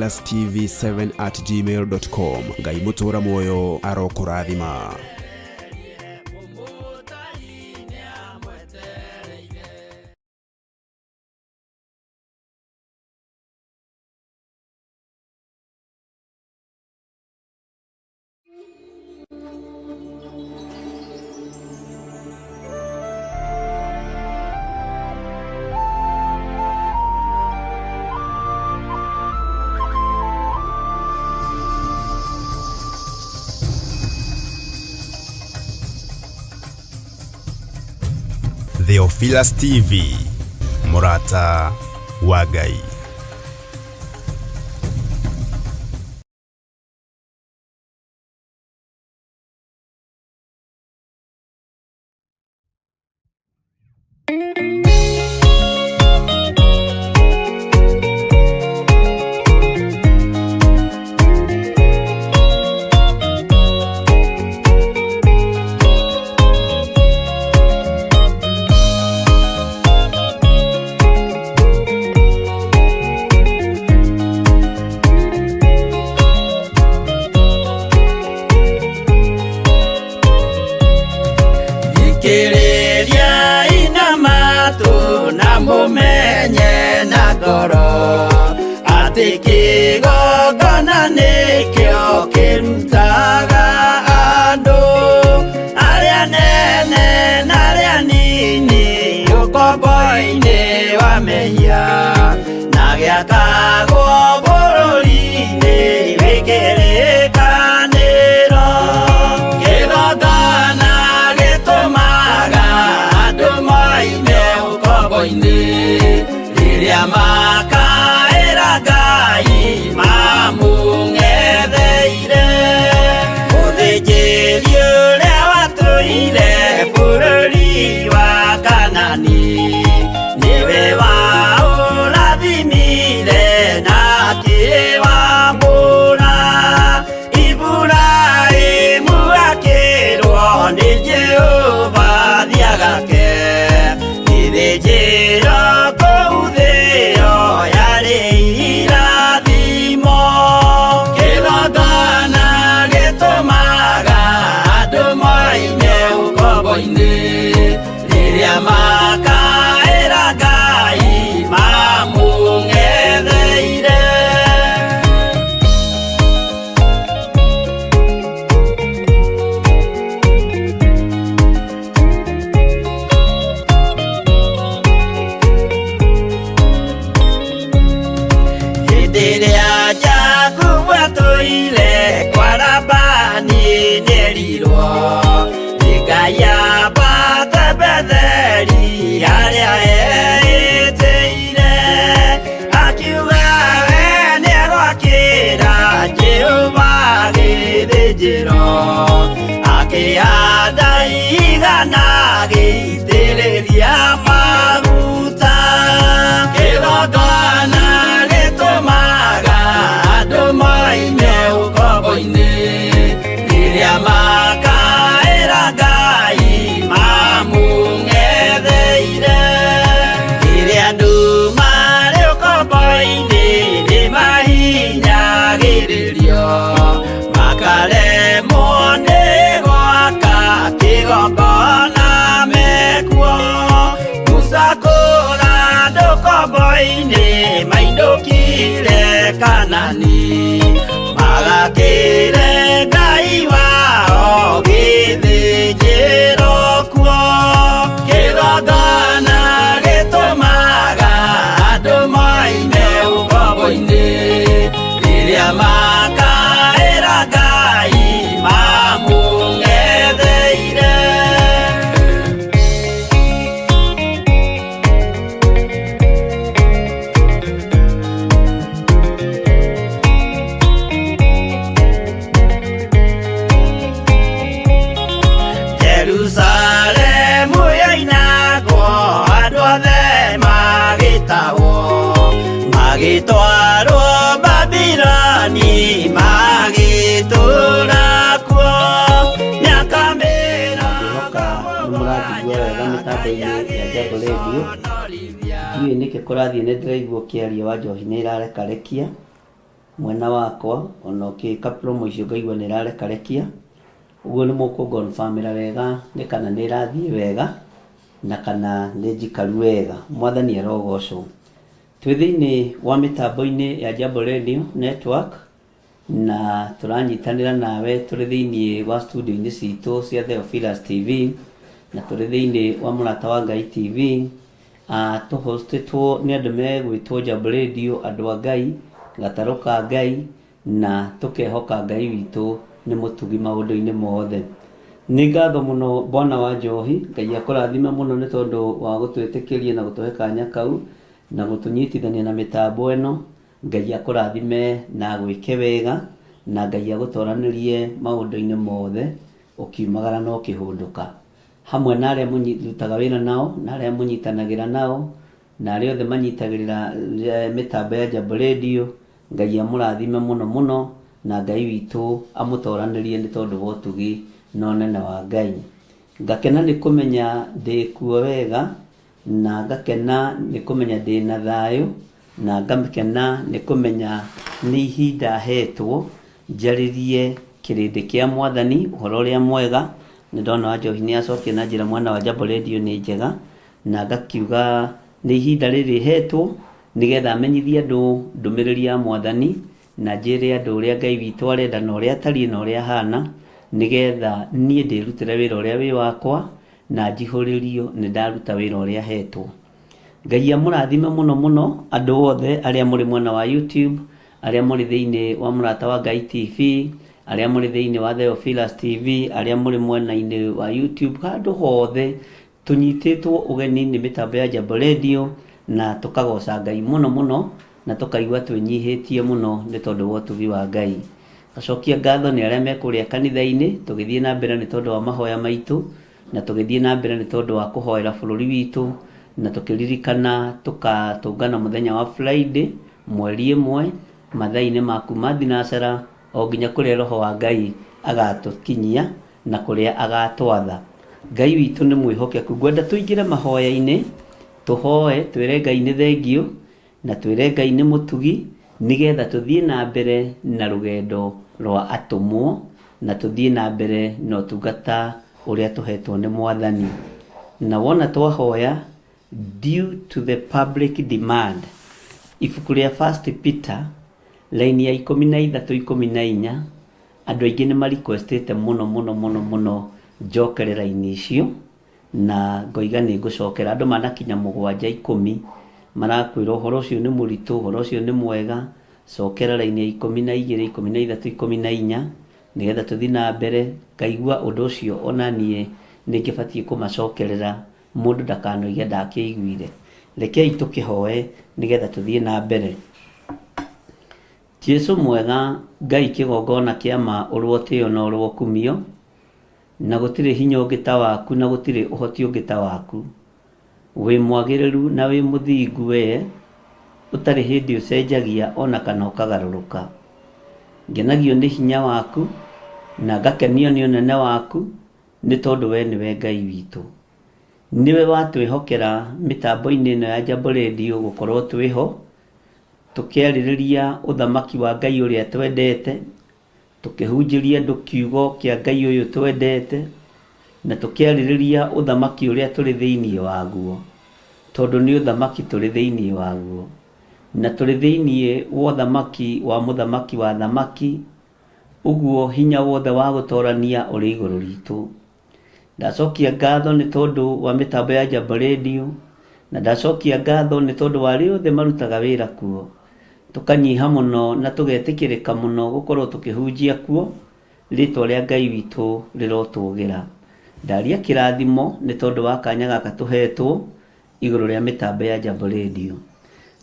theophilustv7 at gmail com. Ngai mũtũra muoyo arokũrathima. Theophilus TV, mũrata wa Ngai. Thikĩrĩriai na matũ na mũmenye na ngoro atĩ kĩgongona nĩkĩo kĩrutaga andũ arĩa nene na arĩa nini ũkombo-inĩ wa mehia na gĩakagwo bũrũri-inĩ wĩ kĩrĩkanĩro. Kĩgongona gĩtũmaga andũ moime ũkombo-inĩ rĩrĩa makaĩra Ngai mamũng'etheire. Mũthĩnjĩri ũrĩa watũire bũrũri wa Kanani nĩwe waũrathimire na akĩwamũra. Iburahĩmu akĩrwo nĩ Jehova thiagake gĩthĩnjĩro kũu thĩo yarĩ irathimo. Kĩgongona gĩtũmaga andũ moime ũkombo-inĩ rĩrĩa makaĩra Ngai mamũng'etheire. Hĩndĩ ĩrĩa Jakubu atũire kwa Labani nĩerirwo nĩ Ngai ambate Betheli harĩa eĩtĩire. Akiuga we nĩegwakĩra Jehova gĩthĩnjĩro, akĩhanda igana agĩitĩrĩria maguta. Kĩgongona gĩtũmaga andũ moime ũkombo-inĩ rĩrĩa makaĩra Ngai mamũng'etheire. Rĩrĩa andũ marĩ ũkombo-inĩ nĩmahinyagĩrĩrio makaremwo nĩ gwaka kĩgongona mekuo. Musa kũra andũ ũkombo-inĩ mainũkire Kanani magakĩre Ngai wao gĩthĩnjĩro kuo. Kĩgongona gĩtũmaga andũ moime ũkombo-inĩ rĩrĩa makaĩra Ngai mamũng'etheire. Jerusalemu yoinagwo andũ othe magĩtahwo magĩtwarwo Babiloni magĩtũũra kuo mĩaka Ngwĩhoka mĩrongo nĩ mũranjigua wega mĩtambo-inĩ ya Jambo Radio. Ndiũĩ nĩkĩ kũrathiĩ, nĩ ndĩraigua ũkĩaria wa njohi nĩ ĩrarekarekia. Mwena wakwa ona ũkĩka promo icio ngaigua nĩ ĩrarekarekia. Ũguo nĩ mũkũ confirm-ĩra wega nĩ kana nĩ ĩrathiĩ wega na kana nĩ njikaru wega. Mwathani arogocwo. Twĩ thĩinĩ wa mĩtambo-inĩ ya Jambo Radio Network na tũranyitanĩra nawe tũrĩ thĩinĩ wa studio-inĩ citũ cia Theophilus TV na tũrĩ thĩinĩ wa Mũrata wa Ngai TV. Tũhostĩtwo nĩ andũ megwĩtwo Jambo Radio, andũ a Ngai, gatarũ ka Ngai, na tũkehoka Ngai witũ nĩ mũtugi maũndũ-inĩ mothe. Nĩ ngatho mũno Bwana wa Njohi, Ngai akũrathime mũno nĩ tondũ wa gũtwĩtĩkĩria na gũtũhe kanya kau na gũtũnyitithania na mĩtambo ĩno. Ngai akũrathime na agwĩke wega na Ngai agũtoranĩrie maũndũ-inĩ mothe ũkiumagara na ũkĩhũndũka. Hamwe na arĩa mũrutaga wĩra nao na arĩa mũnyitanagĩra nao na arĩa othe manyitagĩrĩra mĩtambo ya Jambo Radio, Ngai amũrathime mũno mũno na Ngai witũ amũtoranĩrie nĩ tondũ wa ũtugi na ũnene wa Ngai. Ngakena nĩ kũmenya ndĩ kuo wega na ngakena nĩ kũmenya ndĩna thayũ na ngakena nĩ kũmenya nĩ ihinda hetwo njarĩrie kĩrĩndĩ kĩa Mwathani ũhoro ũrĩa mwega. Nĩ ndona Wanjohi nĩ acokia na njĩra mwena wa Jambo Radio nĩ njega, na ngakiuga nĩ ihinda rĩrĩ hetwo nĩgetha menyithie andũ ndũmĩrĩri ya Mwathani na njĩre andũ ũrĩa Ngai witũ arenda na ũrĩa atariĩ na ũrĩa ahana, nĩgetha niĩ ndĩrutĩre wĩra ũrĩa wĩ wakwa na njihũrĩrio nĩ ndaruta wĩra ũrĩa hetwo. Ngai amũrathime mũno mũno andũ othe arĩa mũrĩ mwena wa YouTube, arĩa mũrĩ thĩinĩ wa Mũrata wa Ngai TV, arĩa mũrĩ thĩinĩ wa Theophilus TV, arĩa mũrĩ mwena-inĩ wa YouTube, handũ hothe tũnyitĩtwo ũgeni nĩ mĩtambo ya Jambo Radio na tũkagoca Ngai mũno mũno na tũkaigua twĩnyihĩtie mũno nĩ tondũ wa ũtugi wa Ngai. Ngacokia ngatho nĩ arĩa me kũrĩa kanitha-inĩ, tũgĩthiĩ na mbere nĩ tondũ wa mahoya maitũ na tũgĩthiĩ na mbere nĩ tondũ wa kũhoera bũrũri witũ na tũkĩririkana tũkatũngana mũthenya wa Friday mweri 1 mathaa-inĩ ma kuma thinacara o nginya kũrĩa Roho wa Ngai agatũkinyia na kũrĩa agatwatha. Ngai witũ nĩ mwĩhokeku. Ngwenda tũingĩre mahoya-inĩ, tũhoe twĩre Ngai nĩ thengiũ na twĩre Ngai nĩ mũtugi nĩgetha tũthiĩ na mbere na rũgendo rwa atũmwo na tũthiĩ na mbere na ũtungata ũrĩa tũhetwo nĩ Mwathani. Na wona twahoya, due to the public demand, ibuku rĩa First Peter raini ya 13 14, andũ aingĩ nĩ ma-requestĩte mũno mũno mũno mũno njokere raini icio na ngoiga nĩ ngũcokera. Andũ manakinya 7 10 marakwĩra ũhoro ũcio nĩ mũritũ, ũhoro ũcio nĩ mwega, cokera raini ya 12 13 14 nĩgetha tũthiĩ na mbere. Ngaigua ũndũ ũcio ona niĩ nĩ ngĩbatiĩ kũmacokerera, mũndũ ndakanoige ndakĩiguire. Rekei tũkĩhoe nĩgetha tũthiĩ na mbere. Jesu mwega, Ngai kĩgongona kĩa ma, ũrwotĩo na ũrwokumio, na gũtirĩ hinya ũngĩ ta waku na gũtirĩ ũhoti ũngĩ ta waku. Wĩ mwagĩrĩru na wĩ mũthingu wee, ũtarĩ hĩndĩ ũcenjagia ona kana ũkagarũrũka. Ngenagio nĩ hinya waku na ngakenio nĩ ũnene waku nĩ tondũ we nĩwe Ngai witũ. Nĩwe watwĩhokera mĩtambo-inĩ ĩno ya Jambo Radio gũkorwo twĩho, tũkĩarĩrĩria ũthamaki wa Ngai ũrĩa twendete, tũkĩhunjĩria andũ kiugo kĩa Ngai ũyũ twendete, na tũkĩarĩrĩria ũthamaki ũrĩa tũrĩ thĩinĩ waguo, tondũ nĩ ũthamaki tũrĩ thĩinĩ waguo. Na tũrĩ thĩinĩ wa ũthamaki wa mũthamaki wa thamaki, ũguo hinya wothe wa gũtorania ũrĩ igũrũ ritũ. Ndacokia ngatho nĩ tondũ wa mĩtambo ya Jambo Radio, na ndacokia ngatho nĩ tondũ wa arĩa othe marutaga wĩra kuo. Tũkanyiha mũno na tũgetĩkĩrĩka mũno gũkorwo tũkĩhunjia kuo, rĩtwa rĩa Ngai witũ rĩrotũgĩra. Ndaria kĩrathimo nĩ tondũ wa kanya gaka tũhetwo igũrũ rĩa mĩtambo ya Jambo Radio.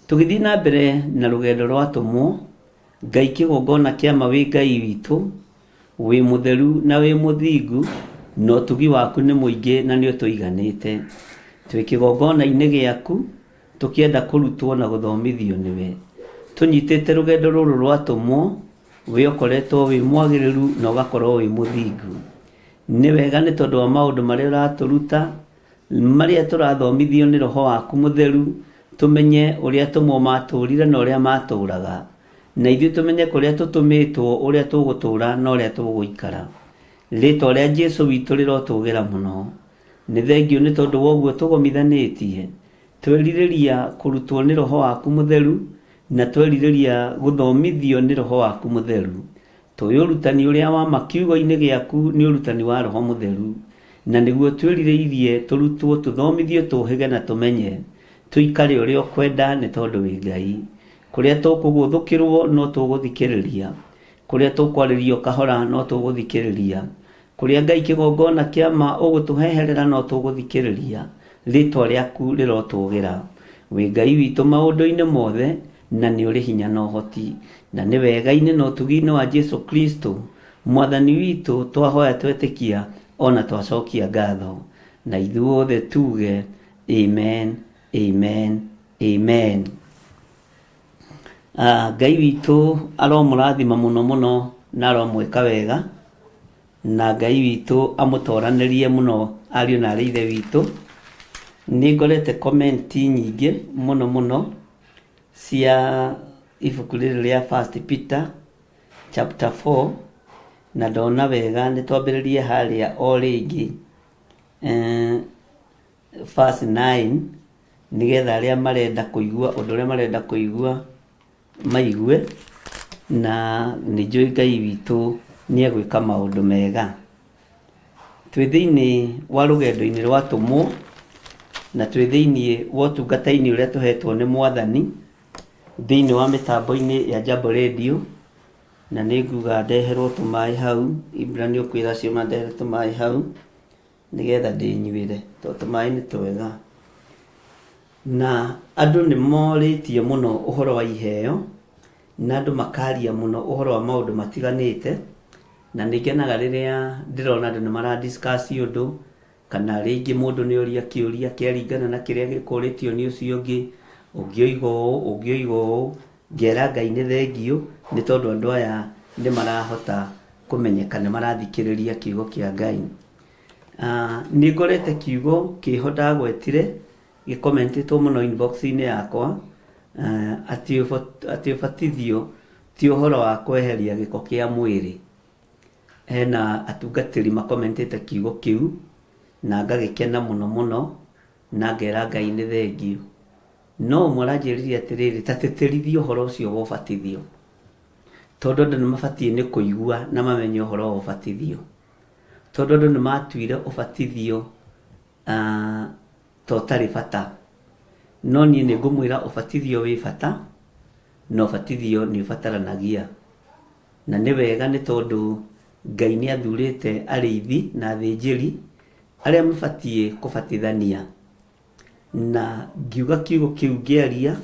Tũgĩthiĩ na mbere na rũgendo rwa atũmwo, Ngai kĩgongona kĩa ma wĩ Ngai witũ, wĩ mũtheru na wĩ mũthingu, na ũtugi waku nĩ mũingĩ na nĩ ũtũiganĩte. Twĩ kĩgongona-inĩ gĩaku, tũkĩenda kũrutwo na gũthomithio nĩwe. Tũnyitĩte rũgendo rũrũ rwa atũmwo, we ũkoretwo wĩ mwagĩrĩru na ũgakorwo wĩ mũthingu. Nĩ wega nĩ tondũ wa maũndũ marĩa ũratũruta, marĩa tũrathomithio nĩ Roho waku mũtheru, tũmenye ũrĩa atũmwo matũrire na ũrĩa matũraga. Na ithuĩ tũmenye kũrĩa tũtũmĩtwo, ũrĩa tũgũtũũra na ũrĩa tũgũikara. Rĩtwa rĩa Jesu witũ rĩrotũgĩra mũno. Nĩ thengiũ nĩ tondũ wa ũguo tũgomithanĩtie. Twerirĩria kũrutwo nĩ Roho waku Mũtheru, na twerirĩria gũthomithio nĩ Roho waku Mũtheru. Tũĩ ũrutani ũrĩa wa ma kiugo-inĩ gĩaku nĩ ũrutani wa Roho Mũtheru, na nĩguo twĩrirĩirie tũrutwo, tũthomithio, tũhĩge na tũmenye, tũikare ũrĩa ũkwenda nĩ tondũ wĩ Ngai. Kũrĩa tũkũgũthũkĩrwo no tũgũthikĩrĩria, kũrĩa tũkwarĩrio kahora no tũgũthikĩrĩria, kũrĩa Ngai kĩgongona kĩa ma ũgũtũheherera no tũgũthikĩrĩria, rĩtwa rĩaku rĩrotũgĩra. Wĩ Ngai witũ maũndũ-inĩ mothe, na nĩ ũrĩ hinya na ũhoti, na nĩ wega-inĩ na ũtugi-inĩ wa Jesu Kristo Mwathani witũ twahoya twetĩkia ona twacokia ngatho, na ithuothe tuge amen, amen, amen. Ngai witũ aromũrathima mũno mũno na aromwĩka wega, na Ngai witũ amũtoranĩrie mũno ariũ na arĩ ithe witũ. Nĩ ngorete comment nyingĩ mũno mũno cia ibuku rĩrĩ rĩa First Peter chapter 4, na ndona wega nĩ twambĩrĩrie harĩa o rĩngĩ verse 9, nĩgetha arĩa marenda kũigua ũndũ ũrĩa marenda kũigua maigue, na nĩ njũĩ Ngai witũ nĩ egwĩka maũndũ mega. Twĩ thĩinĩ wa rũgendo-inĩ rwa atũmwo, na twĩ thĩinĩ wa ũtungata-inĩ ũrĩa tũhetwo nĩ Mwathani thĩinĩ wa mĩtambo-inĩ ya Jambo Radio, na nĩ nguga ndeherwo tũmaĩ hau. Ibra nĩ ũkwĩra acio mandehere tũmaĩ hau nĩgetha ndĩnyuĩre, tondũ tũmaĩ nĩ twega. Na andũ nĩ morĩtie mũno ũhoro wa iheo, na andũ makaria mũno ũhoro wa maũndũ matiganĩte, na nĩ ngenaga rĩrĩa ndĩrona andũ nĩ mara discuss ũndũ, kana rĩngĩ mũndũ nĩ oria kĩũria kĩaringana na kĩrĩa gĩkũrĩtio nĩ ũcio ũngĩ, ũngĩ oiga ũũ, ũngĩ oiga ũũ, ngera Ngai nĩ thengiũ nĩ tondũ andũ aya nĩ marahota kũmenyeka, nĩ marathikĩrĩria kiugo kĩa Ngai. Nĩ ngorete kiugo kĩho ndagwetire gĩkomentĩtwo mũno inbox-inĩ yakwa, atĩ ũbatithio ti ũhoro wa kweheria gĩko kĩa mwĩrĩ. Hena atungatĩri makomentĩte kiugo kĩu na ngagĩkena mũno mũno, na ngera Ngai nĩ thengiũ. No ũmwe aranjĩrire atĩrĩrĩ, ta tĩtĩrithia ũhoro ũcio wa ũbatithio, tondũ andũ nĩ mabatiĩ nĩ kũigua na mamenye ũhoro wa ũbatithio, tondũ andũ nĩ matuire ũbatithio ta ũtarĩ bata. No niĩ nĩ ngũmwĩra ũbatithio wĩ bata, na ũbatithio nĩ ũbataranagia. Na nĩ wega nĩ tondũ Ngai nĩ athurĩte arĩithi na athĩnjĩri arĩa mabatiĩ kũbatithania. Na ngiuga kiugo kĩu ngĩaria,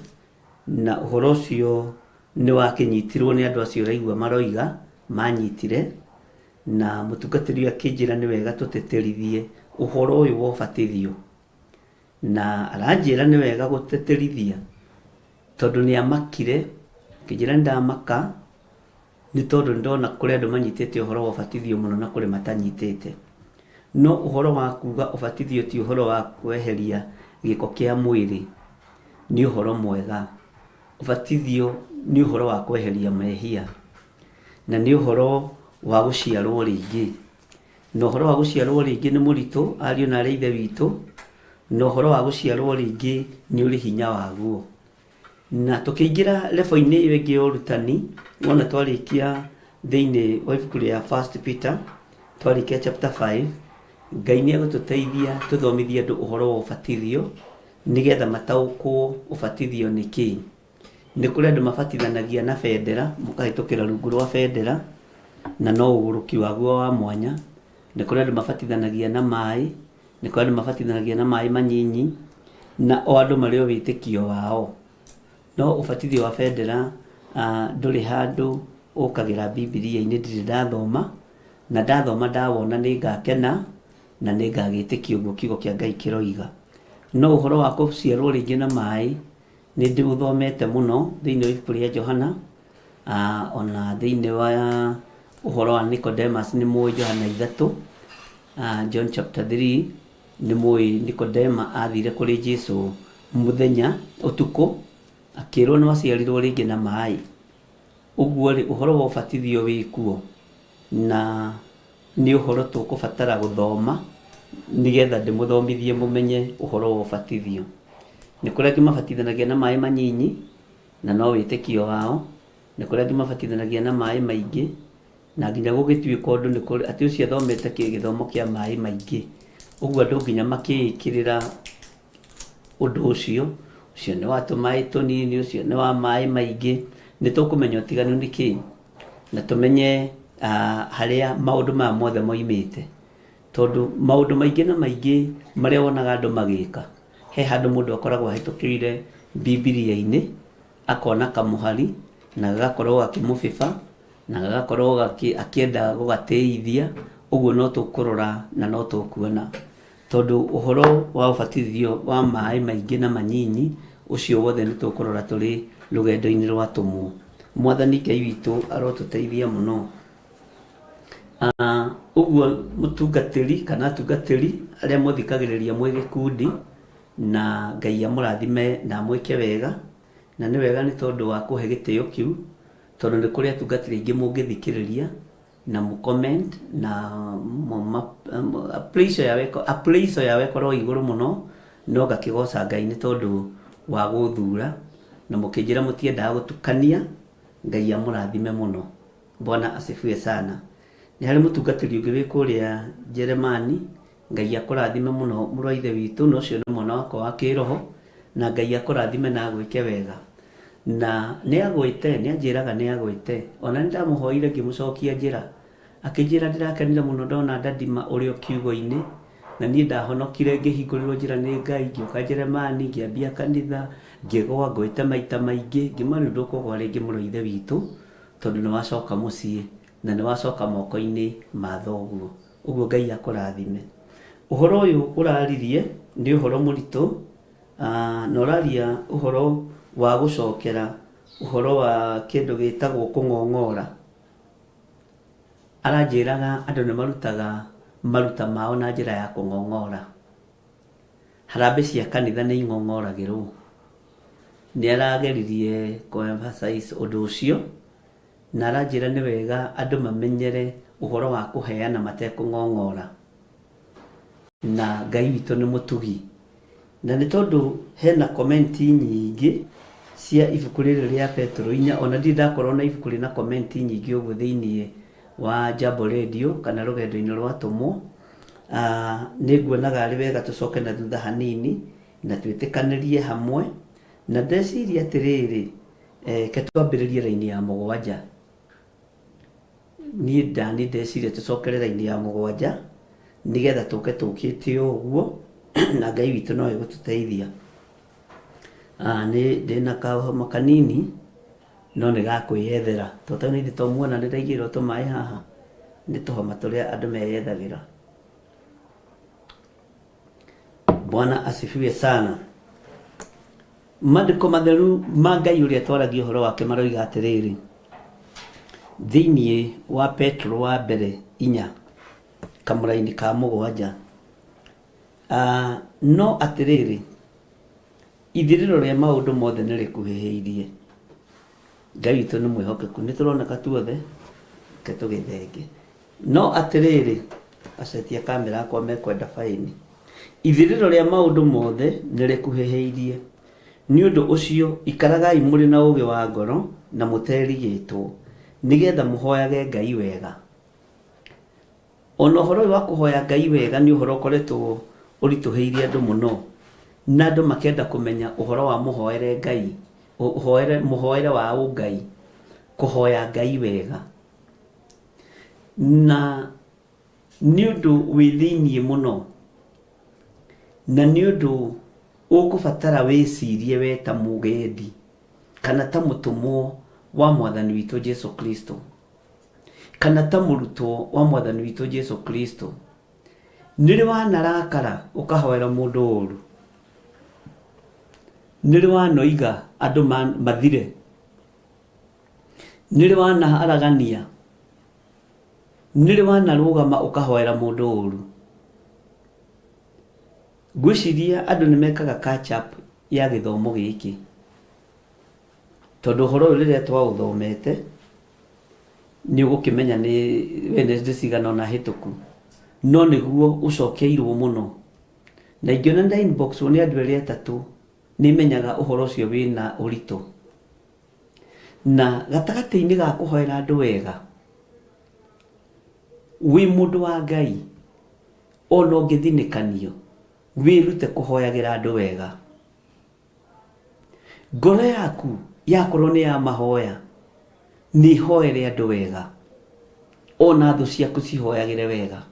na ũhoro ũcio nĩ wakĩnyitirwo nĩ andũ acio ũraigua maroiga, manyitire, na mũtungatĩri ũyũ akĩnjĩra nĩ wega tũtĩtĩrithie ũhoro ũyũ wa ũbatithio. Na aranjĩra nĩ wega gũtĩtĩrithia tondũ nĩ amakire, akĩnjĩra nĩ ndamaka nĩ tondũ nĩ ndona kũrĩ andũ manyitĩte ũhoro wa ũbatithio mũno na kũrĩ matanyitĩte. No ũhoro wa kuga ũbatithio ti ũhoro wa kweheria gĩko kĩa mwĩrĩ nĩ ũhoro mwega. Ũbatithio nĩ ũhoro wa kweheria mehia, na nĩ ũhoro wa gũciarwo rĩngĩ. Na ũhoro wa gũciarwo rĩngĩ nĩ mũritũ, ariũ na arĩ ithe witũ, na ũhoro wa gũciarwo rĩngĩ nĩ ũrĩ hinya waguo. Na tũkĩingĩra level-inĩ ĩyo ĩngĩ ya ũrutani, wona twarĩkia thĩinĩ wa ibuku rĩa First Peter, twarĩkia chapter 5, Ngai nĩ egũtũteithia tũthomithie andũ ũhoro wa ũbatithio, nĩgetha mataũkwo ũbatithio nĩ kĩĩ. Nĩ kũrĩ andũ mabatithanagia na bendera, mũkahĩtũkĩra rungu rwa bendera, na no ũgũrũki waguo wa mwanya. Nĩ kũrĩ andũ mabatithanagia na maĩ, nĩ kũrĩ andũ mabatithanagia na maĩ manyinyi, na o andũ marĩ o wĩtĩkio wao. No ũbatithio wa bendera ndũrĩ handũ ũkagĩra Bibilia-inĩ, ndirĩ ndathoma, na ndathoma ndawona nĩ ngakena, na nĩ ngagĩtĩkia ũguo kiugo kĩa Ngai kĩroiga. No ũhoro wa gũciarwo rĩngĩ na maĩ, nĩ ndĩũthomete mũno thĩinĩ wa ibuku rĩa Johana, ona thĩinĩ wa ũhoro wa Nicodemus nĩ mũĩ Johana 3, John chapter 3, nĩ mũĩ Nikodema athire kũrĩ Jesu mũthenya ũtukũ, akĩrwo nĩ waciarirwo rĩngĩ na maĩ. Ũguo rĩ, ũhoro wa ũbatithio wĩ kuo, na nĩ ũhoro tũkũbatara gũthoma nĩgetha ndĩmũthomithie mũmenye ũhoro wa ũbatithio. Nĩ kũrĩ angĩ mabatithanagia na maĩ manyinyi, na no wĩtĩkio wao. Nĩ kũrĩ angĩ mabatithanagia na maĩ maingĩ, na nginya gũgĩtuĩka ũndũ nĩ kũrĩ atĩ ũcio athomete gĩthomo kĩa maĩ maingĩ. Ũguo andũ nginya makĩĩkĩrĩra ũndũ ũcio, ũcio nĩ wa tũmaĩ tũnini, ũcio nĩ wa maĩ maingĩ. Nĩ tũkũmenya ũtiganu nĩ kĩĩ, na tũmenye harĩa maũndũ maya mothe moimĩte. Tondũ maũndũ maingĩ na maingĩ marĩa wonaga andũ magĩka, he handũ mũndũ akoragwo ahĩtũkĩire Bibilia-inĩ, akona kamũhari, na gagakorwo gakĩmũbĩba, na gagakorwo akĩenda gũgatĩithia, ũguo no tũkũrora na no tũkuona. Tondũ ũhoro wa ũbatithio wa maĩ maingĩ na manyinyi, ũcio wothe nĩ tũkũrora tũrĩ rũgendo-inĩ rwa atũmwo. Mwathani Ngai witũ arotũteithia mũno. Ũguo mũtungatĩri kana atungatĩri arĩa mũthikagĩrĩria mwĩ gĩkundi, na Ngai amũrathime na amwĩke wega, na nĩ wega nĩ tondũ wa kũhe gĩtĩo kĩu, tondũ nĩ kũrĩ atungatĩri aingĩ mũngĩthikĩrĩria na mũ comment na appraisal yao ĩkorwo igũrũ mũno, no ngakĩgoca Ngai nĩ tondũ wa gũthura, na mũkĩnjĩra mũtiendaga gũtukania, Ngai amũrathime mũno. Bwana asifiwe sana. Nĩ harĩ mũtungatĩri ũngĩ wĩ kũrĩa Njeremani, Ngai akũrathime mũno mũrũ wa ithe witũ, na ũcio nĩ mwana wakwa wa kĩroho, na Ngai akũrathime na agwĩke wega. Na nĩ agwĩte, nĩ anjĩraga nĩ agwĩte. Ona nĩ ndamũhoire ngĩmũcokia njĩra, akĩnjĩra ndĩrakenire mũno ndona Daddy-ma ũrĩ o kiugo-inĩ, na niĩ ndahonokire ngĩhingũrĩrwo njĩra nĩ Ngai, ngĩũka Njeremani, ngĩambia kanitha, ngĩgwa, ngwĩte maita maingĩ, ngĩmwĩra rĩu ndũkũgwa rĩngĩ mũrũ wa ithe witũ, tondũ nĩ wacoka mũciĩ na nĩ wacoka moko-inĩ ma thoguo. Ũguo Ngai akũrathime. Ũhoro ũyũ ũraririe nĩ ũhoro mũritũ, na ũraria ũhoro wa gũcokera ũhoro wa kĩndũ gĩtagwo kũng'ong'ora. Aranjĩraga andũ nĩ marutaga maruta mao na njĩra ya kũng'ong'ora. Harambee cia kanitha nĩ ing'ong'oragĩrwo. Nĩ arageririe kũ emphasize ũndũ ũcio, na aranjĩra nĩ wega andũ mamenyere ũhoro wa kũheana matekũng'ong'ora. Na Ngai witũ nĩ mũtugi. Na nĩ tondũ hena comment nyingĩ cia ibuku rĩrĩ rĩa Petero inya, ona ndirĩ ndakorwo na ibuku rĩna comment nyingĩ ũguo thĩiniĩ wa Jambo Radio kana rũgendo-inĩ rwa atũmwo, nĩ nguonaga arĩ wega tũcoke na thutha hanini na twĩtĩkanĩrie hamwe. Na ndeciria atĩrĩrĩ, reke twambĩrĩrie raini ya mũgwanja. Niĩ ndani ndeciria tũcokere raini ya mũgwanja nĩgetha tũke tũkĩte o ũguo na Ngai witũ no egũtũteithia. Nĩ ndĩna kahoma kanini no nĩ ga kwĩyethera tondũ ta rĩu to muona nĩ ndaigĩrĩrwo tũmaĩ haha, nĩ tũhoma tũrĩa andũ meyethagĩra. Bwana asifiwe sana. Maandĩko matheru ma Ngai ũrĩa twaragia ũhoro wake maroiga atĩrĩrĩ, thĩinĩ wa Petero wa mbere inya kamũraini ka mũgwanja, no atĩrĩrĩ, ithirĩro rĩa maũndũ mothe nĩ rĩkuhĩhĩirie. Ngai witũ nĩ mwĩhokeku, nĩ tũroneka tuothe, reke tũgĩthenge. No atĩrĩrĩ, acetia kamera akwa mekwenda baĩni. Ithirĩro rĩa maũndũ mothe nĩrĩkuhĩhĩirie. Nĩ ũndũ ũcio ikaragai mũrĩ na ũũgĩ wa ngoro na mũterigĩtwo, nĩ getha mũhoyage Ngai wega. O na ũhoro ũyũ wa kũhoya Ngai wega nĩ ũhoro ũkoretwo ũritũhĩirie andũ mũno, na andũ makenda kũmenya ũhoro wa mũhoere Ngai, mũhoere wa ũngai, kũhoya Ngai wega. Na nĩ ũndũ wĩ thĩiniĩ mũno, na nĩ ũndũ ũkũbatara wĩcirie we ta mũgendi kana ta mũtũmwo wa Mwathani witũ Jesu Kristo, kana ta mũrutwo wa Mwathani witũ Jesu Kristo. Nĩ rĩ wanarakara ũkahoera mũndũ ũru? Nĩ rĩ wanoiga andũ mathire? Nĩ rĩ wanaharagania? Nĩ rĩ wanarũgama ũkahoera mũndũ ũru? Ngwĩciria andũ nĩ mekaga catch up ya gĩthomo gĩkĩ. Tondũ ũhoro ũyũ rĩrĩa twaũthomete, Nĩ ũgũkĩmenya nĩ Wednesday cigana ũna hĩtũku, no nĩguo ũcokeirwo mũno. Na ingĩona nda inbox nĩ andũ erĩ atatũ, nĩ menyaga ũhoro ũcio wĩna ũritũ. Na gatagatĩ-inĩ ga kũhoera andũ wega, wĩ mũndũ wa Ngai, ona ũngĩthinĩkanio, wĩrute kũhoyagĩra andũ wega. Ngoro yaku yakorwo nĩ ya mahoya, nĩ ĩhoere andũ wega. Ona thũ ciaku cihoyagĩre wega.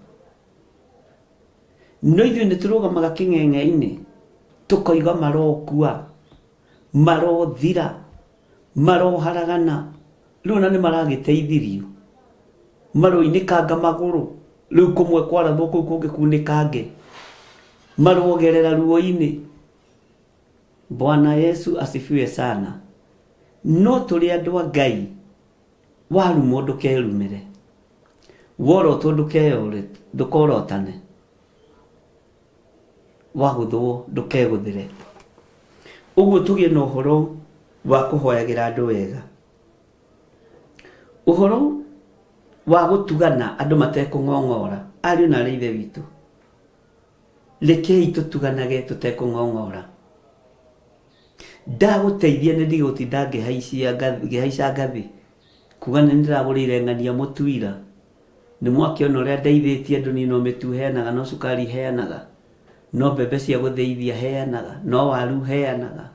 No ithuĩ nĩ tũrũgamaga kĩng'eng'e-inĩ, tũkoiga marokua, marothira, maroharagana. Rĩu ona nĩ maragĩteithirio, maroinĩkanga magũrũ, rĩu kũmwe kwarathwo kũu kũngĩ kunĩkange, marogerera ruo-inĩ. Bwana Yesu asifiwe sana. No tũrĩ andũ a Ngai, warumwo ndũkerumĩre, worotwo ndũkorotane, wagũthwo ndũkegũthĩre. Ũguo tũgĩe na ũhoro wa kũhoyagĩra andũ wega. Ũhoro wa gũtugana andũ matekũng'ong'ora, ariũ na aarĩ a Ithe witũ, rekei tũtuganage tũtekũng'ong'ora. Ndagũteithia nĩ ndige gũtinda ngĩhaica ngathĩ kuga nĩ ndĩragũrĩire ng'ania mũtu ira. Nĩ mwakĩona ũrĩa ndeithĩtie andũ niĩ no mĩtu heanaga, no cukari heanaga, no mbembe cia gũthĩithia heanaga, no waru heanaga.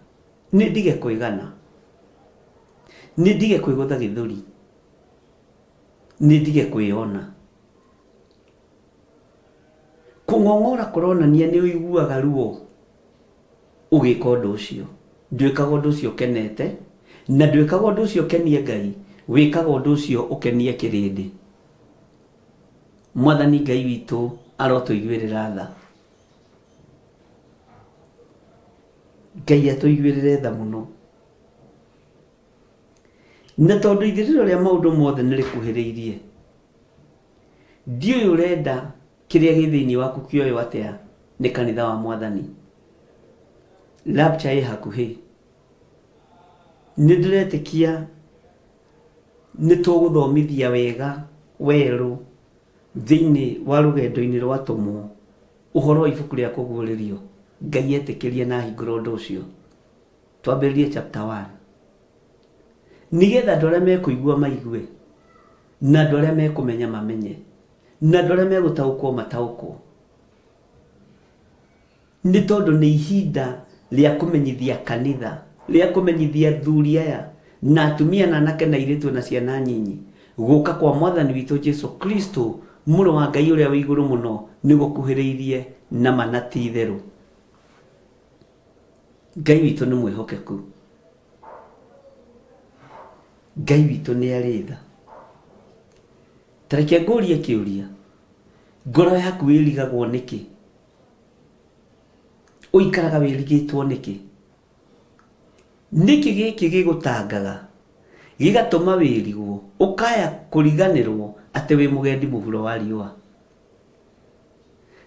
Nĩ ndige kwĩgana, nĩ ndige kwĩgũtha gĩthũri, nĩ ndige kwĩona. Kũng'ong'ora kũronania nĩ ũiguaga ruo ũgĩka ũndũ ũcio. Ndwĩkaga ũndũ ũcio ũkenete, na ndwĩkaga ũndũ ũcio ũkenie Ngai, wĩkaga ũndũ ũcio ũkenie kĩrĩndĩ. Mwathani Ngai witũ arotũiguĩrĩra tha. Ngai atũiguĩrĩre tha mũno. Na tondũ ithirĩro rĩa maũndũ mothe nĩ rĩkuhĩrĩirie, ndiũĩ ũrenda kĩrĩa gĩ thĩinĩ waku kĩoywo atĩa nĩ kanitha wa Mwathani. Rapture ĩ hakuhĩ. Nĩ ndĩretĩkia nĩ tũgũthomithia wega werũ thĩinĩ wa rũgendo-inĩ rwa atũmwo ũhoro wa ibuku rĩa kũguũrĩrio. Ngai etĩkĩrie na ahingũre ũndũ ũcio. Twambĩrĩrie chapter 1. Nĩgetha andũ arĩa mekũigua maigue, na andũ arĩa mekũmenya mamenye, na andũ arĩa megũtaũkwo mataũkwo. Nĩ tondũ nĩ ihinda rĩa kũmenyithia kanitha, rĩa kũmenyithia athuri aya, na atumia na anake na airĩtu na ciana nyinyi, gũka kwa Mwathani witũ Jesu Kristo, Mũrũ wa Ngai ũrĩa wĩ igũrũ mũno, nĩ gũkuhĩrĩirie na ma na ti itherũ. Ngai witũ nĩ mwĩhokeku. Ngai witũ nĩ arĩ tha. Ta reke ngũrie kĩũria, ngoro yaku ĩrigagwo nĩkĩ? Ũikaraga wĩrigĩtwo nĩkĩ? Nĩkĩ gĩkĩ gĩgũtangaga gĩgatũma wĩrigwo ũkaya kũriganĩrwo atĩ wĩ mũgendi mũhuro wa riũa?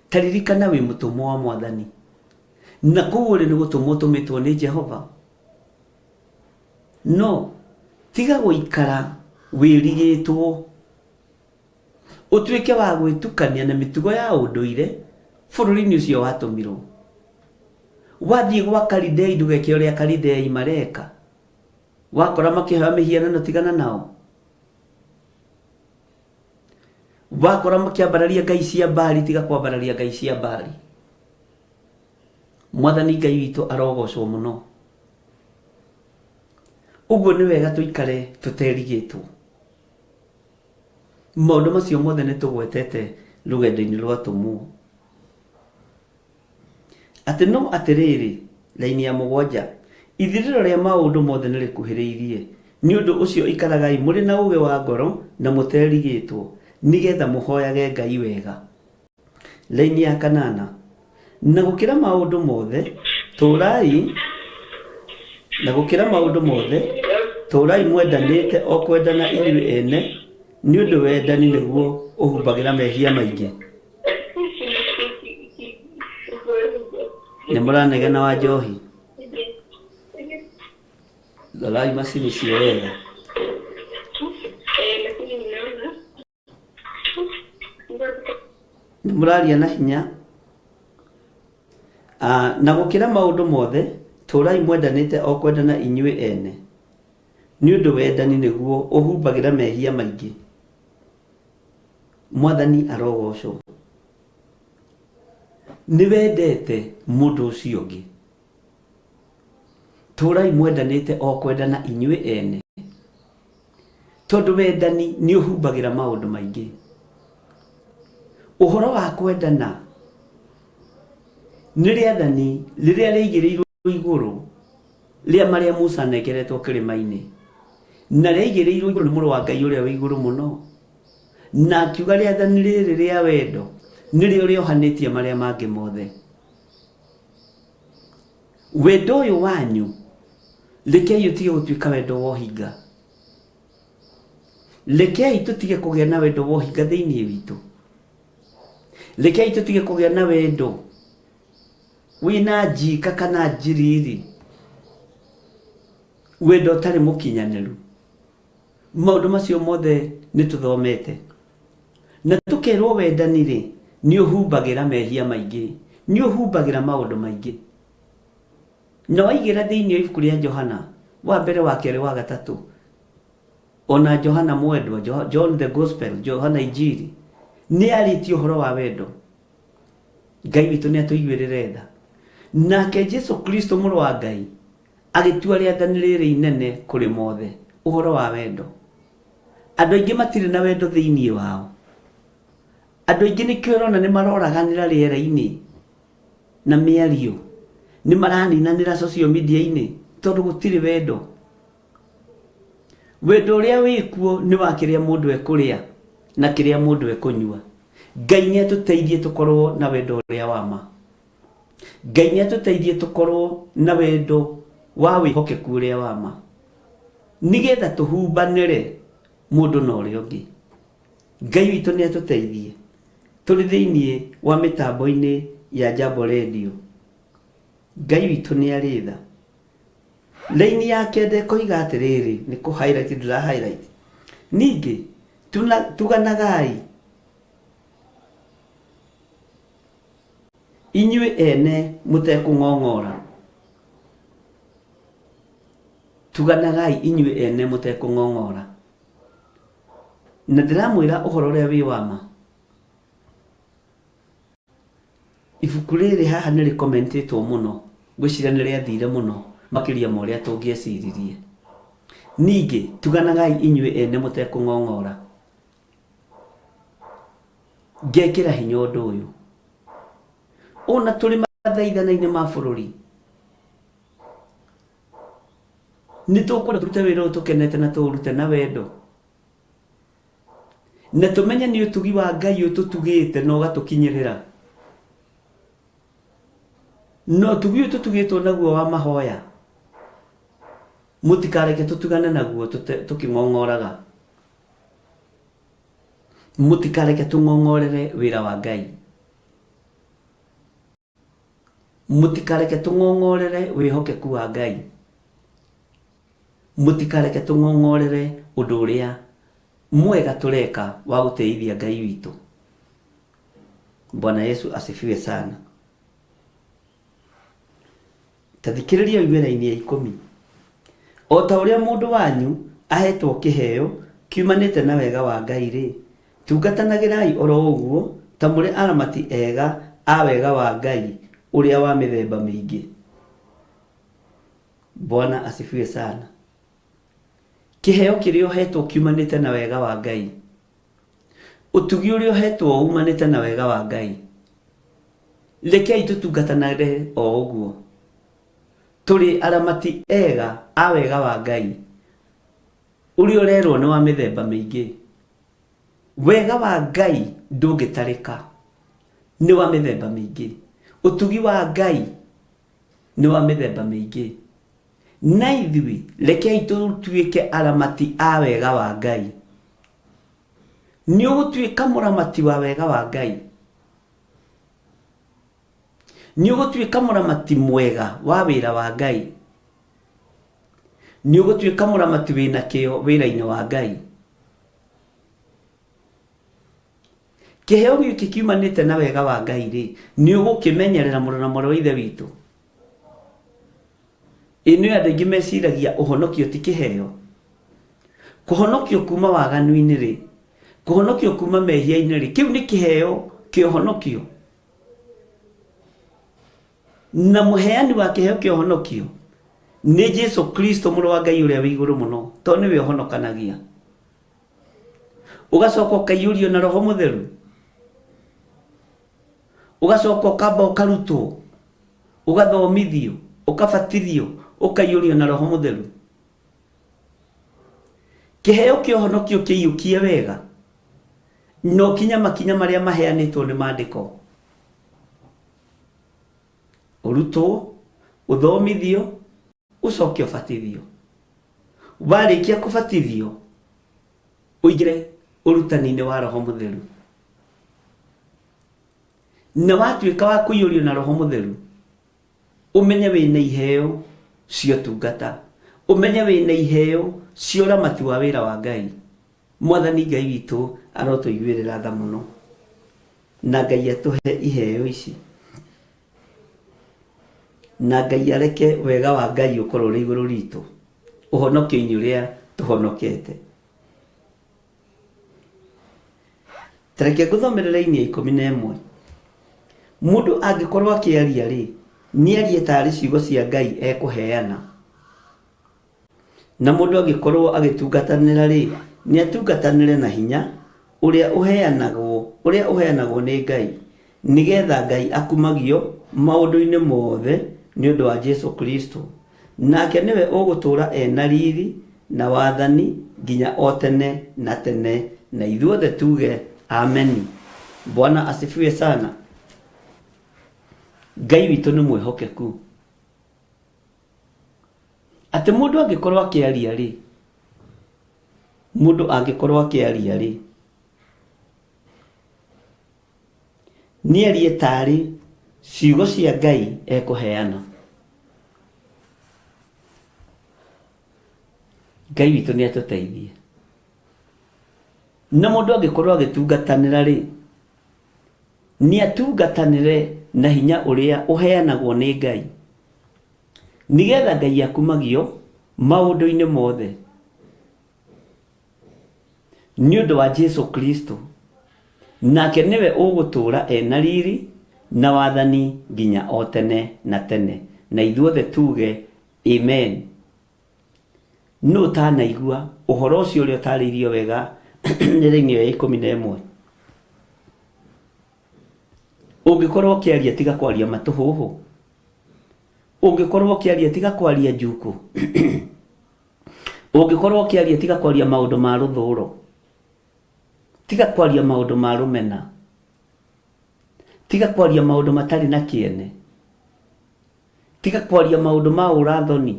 Ta ririkana wĩ mũtũmwo wa Mwathani, na kũu ũrĩ nĩ gũtũmwo ũtũmĩtwo nĩ Jehova. No tiga gũikara wĩrigĩtwo, ũtuĩke wa gwĩtukania na mĩtugo ya ũndũire bũrũri-inĩ ũcio watũmirwo. Wathiĩ gwa Kalidei ndũgeke ũrĩa Kalidei mareka. Wakora makĩhoya mĩhianano tigana nao. Wakora makĩambararia ngai cia Baali tiga kwambararia ngai cia Baali. Mwathani Ngai witũ arogocwo mũno. Ũguo nĩ wega tũikare tũterigĩtwo. Maũndũ macio mothe nĩ tũgwetete rũgendo-inĩ rwa atũmwo. Atĩ no atĩrĩrĩ, raini ya mũgwanja, ithirĩro rĩa maũndũ mothe nĩ rĩkuhĩrĩirie. Nĩ ũndũ ũcio ikaragai mũrĩ na ũũgĩ wa ngoro na mũterigĩtwo, nĩgetha mũhoyage Ngai wega. Raini ya kanana, na gũkĩra maũndũ mothe, tũũrai na gũkĩra maũndũ mothe, tũũrai mwendanĩte o kwendana inyuĩ ene, nĩ ũndũ wendani nĩguo ũhumbagĩra mehia maingĩ. Nĩ mũranegena wa njohi? Rorai macini icio wega. Nĩ mũraria na hinya. Ah, na gũkĩra maũndũ mothe, tũũrai mwendanĩte o kwendana inyuĩ ene, nĩ ũndũ wendani nĩguo ũhumbagĩra mehia maingĩ. Mwathani arogocwo. Nĩ wendete mũndũ ũcio ũngĩ. Tũũrai mwendanĩte o kwendana inyuĩ ene, tondũ wendani nĩ ũhumbagĩra maũndũ maingĩ. Ũhoro wa kwendana nĩ rĩathani rĩrĩa rĩaigĩrĩirwo igũrũ rĩa marĩa Musa anengeretwo kĩrĩma-inĩ, na rĩaigĩrĩirwo igũrũ nĩ mũrũ wa Ngai ũrĩa wĩ igũrũ mũno, na akiuga rĩathani rĩrĩ rĩa wendo nĩrĩo rĩohanĩtie marĩa mangĩ mothe. Wendo ũyũ wanyu rekei ũtige gũtuĩka wendo wa ũhinga. Rekei tũtige kũgĩa na wendo wa ũhinga thĩinĩ witũ. Rekei tũtige kũgĩa na wendo wĩna njika kana njiriri, wendo ũtarĩ mũkinyanĩru. Maũndũ macio mothe nĩ tũthomete na tũkerwo wendani rĩ nĩ ũhumbagĩra mehia maingĩ, nĩ ũhumbagĩra maũndũ maingĩ. Na waigĩra thĩinĩ wa ibuku rĩa Johana wa mbere, wa kerĩ, wa gatatũ, ona Johana mwendwa, John the Gospel, Johana Injiri, nĩ arĩtie ũhoro wa wendo. Ngai witũ nĩ atũiguĩrĩre tha. Nake Jesu Kristo mũrũ wa Ngai agĩtua rĩathani rĩrĩ inene kũrĩ mothe, ũhoro wa wendo. Andũ aingĩ matirĩ na wendo thĩinĩ wao. Andũ aingĩ nĩkĩo ũrona nĩ maroraganĩra rĩera-inĩ na mĩario, nĩ maraninanĩra social media-inĩ tondũ gũtirĩ wendo. Wendo ũrĩa wĩkuo nĩ wa kĩrĩa mũndũ ekũrĩa na kĩrĩa mũndũ ekũnyua. Ngai nĩ atũteithie tũkorwo na wendo ũrĩa wa ma. Ngai nĩ atũteithie tũkorwo na wendo wa wĩhokeku ũrĩa wa ma, nĩgetha tũhumbanĩre mũndũ na ũrĩa ũngĩ. Ngai witũ nĩ atũteithie tũrĩ thĩinĩ wa mĩtambo-inĩ ya Jambo Radio. Ngai witũ nĩ arĩ tha. Raini ya kenda ĩkoiga atĩrĩrĩ, nĩ kũ highlight ndĩra highlight. Ningĩ tuganagai inyuĩ ene mũtekũng'ong'ora. Tuganagai inyuĩ ene mũtekũng'ong'ora. Na ndĩramwĩra ũhoro ũrĩa wĩ wa ma. Ibuku rĩrĩ haha nĩ rĩkomentĩtwo mũno, ngwĩciria nĩ rĩathire mũno makĩria ma ũrĩa tũngĩeciririe. Ningĩ, tuganagai inyuĩ ene mũtekũng'ong'ora. Ngekĩra hinya ũndũ ũyũ. Ona tũrĩ mathaithana-inĩ ma bũrũri, nĩ tũkwenda tũrute wĩra ũyũ tũkenete na tũũrute na wendo. Na tũmenye nĩ ũtugi wa Ngai ũtũtugĩte na ũgatũkinyĩrĩra. Na ũtugi ũyũ tũtugĩtwo naguo wa mahoya, mũtikareke tũtugane naguo tũkĩng'ong'oraga. Mũtikareke tũng'ong'orere wĩra wa Ngai. Mũtikareke tũng'ong'orere wĩhokeku wa Ngai. Mũtikareke tũng'ong'orere ũndũ ũrĩa mwega tũreka wa gũtĩithia Ngai witũ. Bwana Yesu asifiwe sana. Ta thikĩrĩria ũigue raini ya ikũmi. O ta ũrĩa mũndũ wanyu aheetwo kĩheo kiumanĩte na wega wa Ngai-rĩ, tungatanagĩrai o ro ũguo ta mũrĩ aramati ega a wega wa Ngai ũrĩa wa mĩthemba mĩingĩ. Bwana asifiwe sana. Kĩheo kĩrĩa ũheetwo kiumanĩte na wega wa Ngai. Ũtugi ũrĩa ũheetwo umanĩte na wega wa Ngai. Rekei tũtungatanage o ũguo. Tũrĩ aramati ega a wega wa Ngai ũrĩa ũrerwo nĩ wa mĩthemba mĩingĩ. Wega wa Ngai ndũngĩtarĩka, nĩ wa mĩthemba mĩingĩ. Ũtugi wa Ngai nĩ wa mĩthemba mĩingĩ. Na ithuĩ rekei tũtuĩke aramati a wega wa Ngai. Nĩ ũgũtuĩka mũramati wa wega wa Ngai. Nĩ ũgũtuĩka mũramati mwega wa wĩra wa Ngai. Nĩ ũgũtuĩka mũramati wĩna kĩyo wĩra-inĩ wa Ngai. Kĩheo gĩkĩ kiumanĩte na wega wa Ngai rĩ, nĩ ũgũkĩmenyerera mũrũ na mwarĩ wa Ithe witũ? Ĩ nĩ andũ aingĩ meciragia ũhonokio ti kĩheo. Kũhonokio kuma waganu-inĩ rĩ, kũhonokio kuma mehia-inĩ rĩ, kĩu nĩ kĩheo kĩa ũhonokio. Na mũheani wa kĩheo kĩa ũhonokio nĩ Jesu Kristo mũrũ wa Ngai ũrĩa wĩ igũrũ mũno, tondũ nĩwe ũhonokanagia. Ũgacoka ũkaiyũrio na Roho Mũtheru, ũgacoka ũkamba ũkarutwo, ũgathomithio, ũkabatithio, ũkaiyũrio na Roho Mũtheru. Kĩheo kĩa ũhonokio kĩiyũkie wega na ũkinye makinya marĩa maheanĩtwo nĩ maandĩko. Ũrutwo, ũthomithio, ũcoke ũbatithio. Warĩkia kũbatithio, ũingĩre ũrutani-inĩ wa Roho Mũtheru. Na watuĩka wa kũiyũrio na Roho Mũtheru, ũmenye wĩna iheo cia ũtungata, ũmenye wĩna iheo cia ũramati wa wĩra wa Ngai. Mwathani Ngai witũ arotũiguĩrĩra tha mũno, na Ngai atũhe iheo ici, na Ngai areke wega wa Ngai ũkorwo ũrĩ igũrũ ritũ, ũhonokio-inĩ ũrĩa tũhonokete. Ta reke ngũthomere raini ya 11. Mũndũ angĩkorwo akĩaria rĩ, nĩarie tarĩ ciugo cia Ngai ekũheana. Na mũndũ angĩkorwo agĩtungatanĩra rĩ, nĩatungatanĩre na hinya ũrĩa ũheanagwo, ũrĩa ũheanagwo nĩ Ngai, nĩgetha Ngai akumagio maũndũ-inĩ mothe nĩ ũndũ wa Jesu Kristo. Nake nĩwe ũgũtũũra e na riri na wathani nginya o tene na tene. Na ithuothe tuge ameni. Bwana asifiwe sana. Ngai witũ nĩ mwĩhokeku. Atĩ mũndũ angĩkorwo akĩaria rĩ, mũndũ angĩkorwo akĩaria rĩ, nĩarie tarĩ ciugo cia Ngai ekũheana. Ngai witũ nĩ atũteithie. Na mũndũ angĩkorwo agĩtungatanĩra rĩ, nĩ atungatanĩre na hinya ũrĩa ũheanagwo nĩ Ngai, nĩgetha Ngai akumagio maũndũ-inĩ mothe nĩ ũndũ wa Jesu Kristo, nake nĩwe ũgũtũũra ena riri na wathani nginya o tene na tene. Na ithuothe tuge amen. Nũ ũtanaigua ũhoro ũcio ũrĩa ũtarĩirio wega nĩ raini ĩyo ya 11? Ũngĩkorwo ũkĩaria tiga kwaria matũhũhũ. Ũngĩkorwo ũkĩaria tiga kwaria njukũ. Ũngĩkorwo ũkĩaria tiga kwaria maũndũ ma rũthũro. Tiga kwaria maũndũ ma rũmena. Tiga kwaria maũndũ matarĩ na kĩene. Tiga kwaria maũndũ ma ũra-thoni.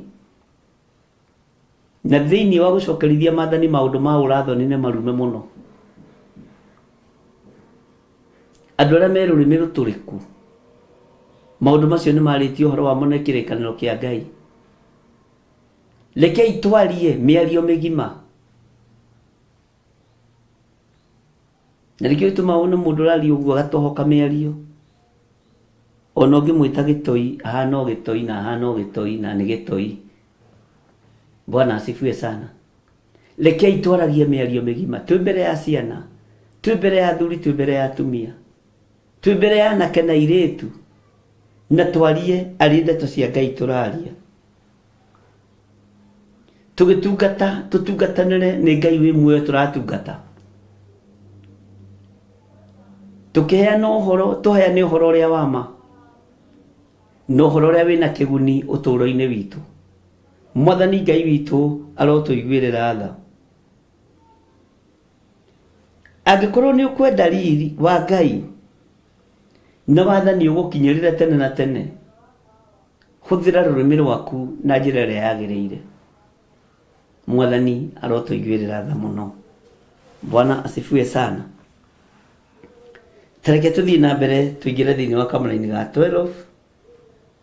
Na thĩinĩ wa gũcokerithia maathani maũndũ ma ũra-thoni nĩ marume mũno. Andũ arĩa me rũrĩmĩ rũtũrĩku, maũndũ macio nĩ marĩtie ũhoro wamo nĩ kĩrĩkanĩro kĩa Ngai. Rekei twarie mĩario mĩgima. Na nĩkĩo gĩtũmaga wone mũndũ ũraria ũguo agatohoka mĩario. Ona ũngĩmwĩta gĩtoi, ahana o gĩtoi na ahana o gĩtoi na nĩ gĩtoi. Bwana asifiwe sana. Rekei twaragie mĩario mĩgima twĩ mbere ya ciana, twĩ mbere ya athuri, twĩ mbere ya atumia, twĩ mbere ya anake na airĩtu, na twarie arĩ ndeto cia Ngai tũraria. Tũgĩtungata, tũtungatanĩre nĩ Ngai wĩ muoyo tũratungata. Tũkĩheana ũhoro, tũheane ũhoro ũrĩa wa ma na ũhoro ũrĩa wĩna kĩguni ũtũũro-inĩ witũ. Mwathani Ngai witũ arotũiguĩrĩra tha. Angĩkorwo nĩ ũkwenda riri wa Ngai na wathani ũgũkinyĩrĩre tene na tene, hũthĩra rũrĩmĩ rwaku na njĩra ĩrĩa yagĩrĩire. Mwathani arotũiguĩrĩra tha mũno. Bwana asifiwe sana. Ta reke tũthiĩ na mbere tũingĩre thĩinĩ wa kamũraini ga 12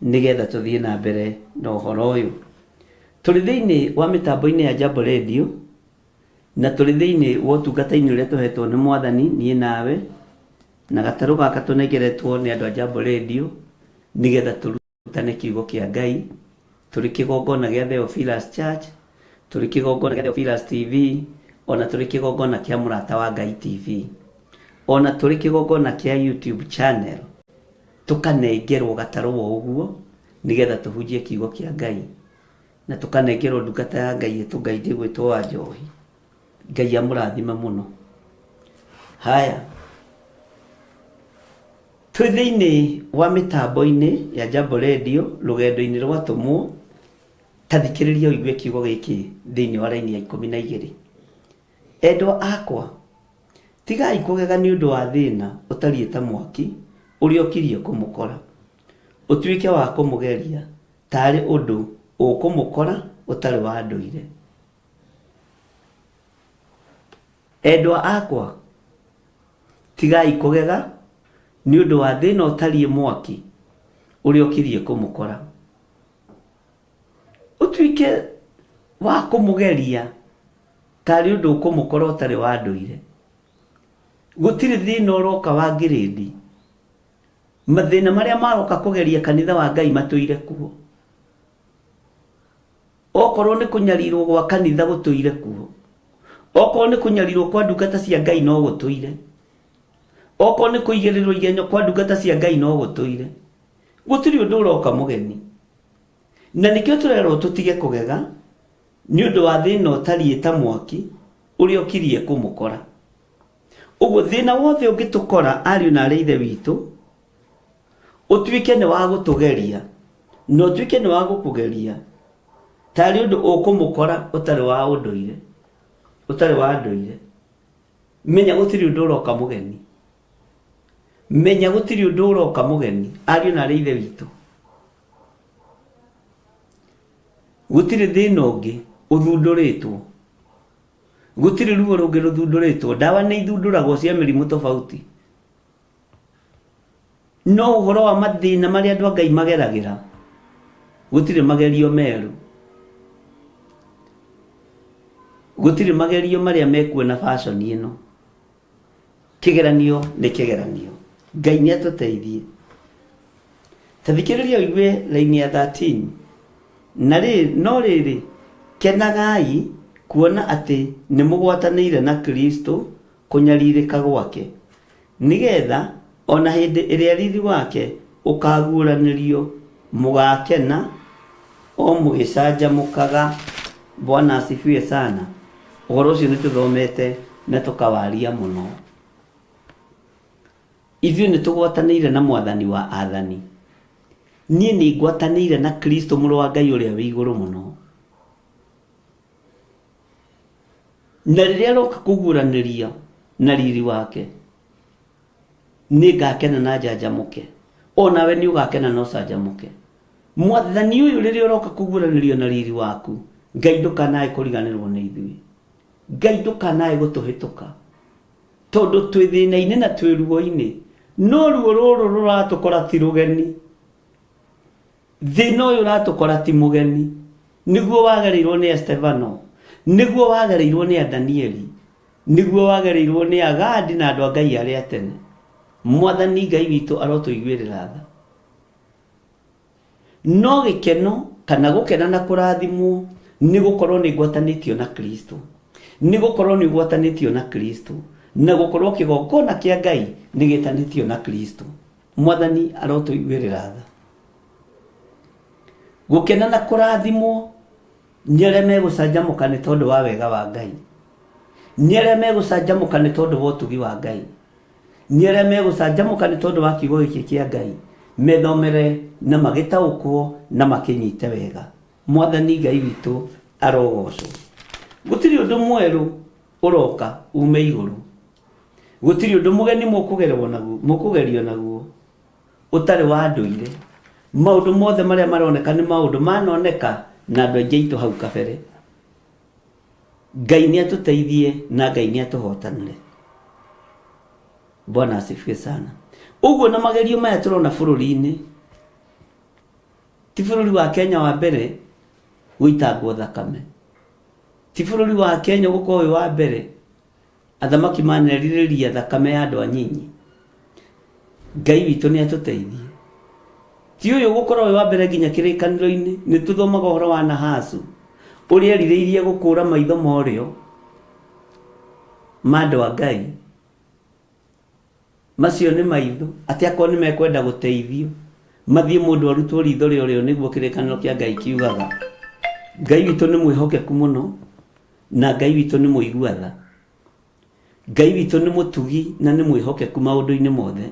nĩgetha tũthiĩ na mbere na ũhoro ũyũ. Tũrĩ thĩinĩ wa mĩtambo-inĩ ya Jambo Radio na tũrĩ thĩinĩ wa ũtungata-inĩ ũrĩa tũhetwo nĩ Mwathani niĩ nawe. Na gatarũ gaka tũnengeretwo nĩ andũ a Jambo Radio nĩgetha tũrutane kiugo kĩa Ngai tũrĩ kĩgongona gĩa Theophilus Church, tũrĩ kĩgongona gĩa Theophilus TV, ona tũrĩ kĩgongona kĩa Mũrata wa Ngai TV, ona tũrĩ kĩgongona kĩa YouTube channel, tũkanengerwo gatarũ o ũguo nĩgetha tũhunjie kiugo kĩa Ngai, na tũkanengerwo ndungata ya Ngai ĩtũngaithie gwĩtwo wa Njohi. Ngai amũrathime mũno. Haya, twĩ thĩinĩ wa mĩtambo-inĩ ya Jambo Radio rũgendo-inĩ rwa tũmwo, ta thikĩrĩria ũigue kiugo gĩkĩ thĩinĩ wa raini ya 12. Endwa akwa, tigai kũgega nĩ ũndũ wa thĩna ũtariĩ ta mwaki ũrĩa ũkirie kũmũkora, ũtuĩke wa kũmũgeria tarĩ ũndũ ũkũmũkora ũtarĩ wa ndũire. Endwa akwa, tigai kũgega nĩ ũndũ wa thĩna ũtariĩ mwaki ũrĩa ũkirie kũmũkora, ũtuĩke wa kũmũgeria tarĩ ũndũ ũkũmũkora ũtarĩ wa ndũire. Gũtirĩ thĩna ũroka wa ngirĩndi. Mathĩna marĩa maroka kũgeria kanitha wa Ngai matũire kuo. Okorwo nĩ kũnyarirwo gwa kanitha gũtũire kuo. Okorwo nĩ kũnyarirwo kwa ndungata cia Ngai no gũtũire. Okorwo nĩ kũigĩrĩrwo igenyo kwa ndungata cia Ngai no gũtũire. Gũtirĩ ũndũ ũroka mũgeni. Na nĩkĩo tũrerwo tũtige kũgega nĩ ũndũ wa thĩna ũtariĩ ta mwaki ũrĩa ũkirie kũmũkora. Ũguo thĩna wothe ũngĩtũkora ariũ na arĩ ithe witũ, ũtuĩke nĩ wa gũtũgeria, na ũtuĩke nĩ wa gũkũgeria tarĩ ũndũ ũkũmũkora ũtarĩ wa ũndũire, ũtarĩ wa ndũire. Menya gũtirĩ ũndũ ũroka mũgeni. Menya gũtirĩ ũndũ ũroka mũgeni, ariũ na arĩ ithe witũ. Gũtirĩ thĩna ũngĩ ũthundũrĩtwo. Gũtirĩ ruo rũngĩ rũthundũrĩtwo. Ndawa nĩ ithundũragwo cia mĩrimũ tofauti. No ũhoro wa mathĩna marĩa andũ a Ngai mageragĩra, gũtirĩ magerio merũ. Gũtirĩ magerio marĩa mekuo na fashion ĩno. Kĩgeranio nĩ kĩgeranio. Ngai nĩ atũteithie. Ta thikĩrĩria ũigue raini ya 13. Na rĩ, no rĩrĩ, kenagai kuona atĩ nĩ mũgwatanĩire na Kristo kũnyarirĩka gwake, nĩgetha ona hĩndĩ ĩrĩa riri wake ũkaguũranĩrio mũgakena o mũgĩcanjamũkaga. Bwana asifiwe sana. Ũhoro ũcio nĩ tũthomete na tũkawaria mũno. Ithuĩ nĩ tũgwatanĩire na mwathani wa athani. Niĩ nĩ ngwatanĩire na Kristo mũrũ wa Ngai ũrĩa wĩ igũrũ mũno. Na rĩrĩa aroka kũguũranĩria na riri wake, nĩ ngakena na njanjamũke. O nawe nĩ ũgakena na ũcanjamũke. Mwathani ũyũ rĩrĩa ũroka kũguũranĩrio na riri waku, Ngai ndũkanae kũriganĩrwo nĩ ithuĩ. Ngai ndũkanae gũtũhĩtũka. Tondũ twĩ thĩna-inĩ na twĩ ruo-inĩ, no ruo rũrũ rũratũkora ti rũgeni. Thĩna ũyũ ũratũkora ti mũgeni. Nĩguo wagereirwo nĩ Estefano, nĩguo wagereirwo nĩ Danieli, nĩguo wagereirwo nĩ Agadi na andũ a Ngai arĩa tene. Mwathani Ngai witũ arotũiguĩrĩra tha. No gĩkeno kana gũkena na kũrathimwo nĩ gũkorwo nĩ ngwatanĩtio na Kristo. Nĩ gũkorwo nĩ ũgwatanĩtio na Kristo, na gũkorwo kĩgongona kĩa Ngai nĩ gĩtanĩtio na Kristo. Mwathani arotũiguĩrĩra tha. Gũkena na kũrathimwo nĩ arĩa megũcanjamũka nĩ tondũ wa wega wa Ngai. Nĩ arĩa megũcanjamũka nĩ tondũ wa ũtugi wa Ngai. Nĩ arĩa megũcanjamũka nĩ tondũ wa kiugo gĩkĩ kĩa Ngai, methomere na magĩtaũkwo na makĩnyite wega. Mwathani Ngai witũ arogocwo. Gũtirĩ ũndũ mwerũ ũroka ume igũrũ. Gũtirĩ ũndũ mũgeni mũkũgerio naguo ũtarĩ wa ndũire. Maũndũ mothe marĩa maroneka nĩ maũndũ manoneka na andũ aingĩ aitũ hau kabere. Ngai nĩ atũteithie na Ngai nĩ atũhotanĩre. Bwana asifiwe sana. Ũguo na magerio maya tũrona bũrũri-inĩ, ti bũrũri wa Kenya wa mbere gũitangwo thakame, ti bũrũri wa Kenya gũkorwo wĩ wa mbere athamaki manerirĩria thakame ya andũ anyinyi. Ngai witũ nĩ atũteithie. Ti ũyũ gũkorwo wĩ wa mbere nginya kĩrĩkanĩro-inĩ, nĩ tũthomaga ũhoro wa Nahasu ũrĩa erirĩirie gũkũra maitho ma ũrĩo ma andũ a Ngai. Macio nĩ maitho, atĩ akorwo nĩ mekwenda gũteithio, mathiĩ mũndũ arutwo ritho rĩa ũrĩo nĩguo kĩrĩkanĩro kĩa Ngai kiugaga. Ngai witũ nĩ mwĩhokeku mũno, na Ngai witũ nĩ mũigua tha. Ngai witũ nĩ mũtugi na nĩ mwĩhokeku maũndũ-inĩ mothe.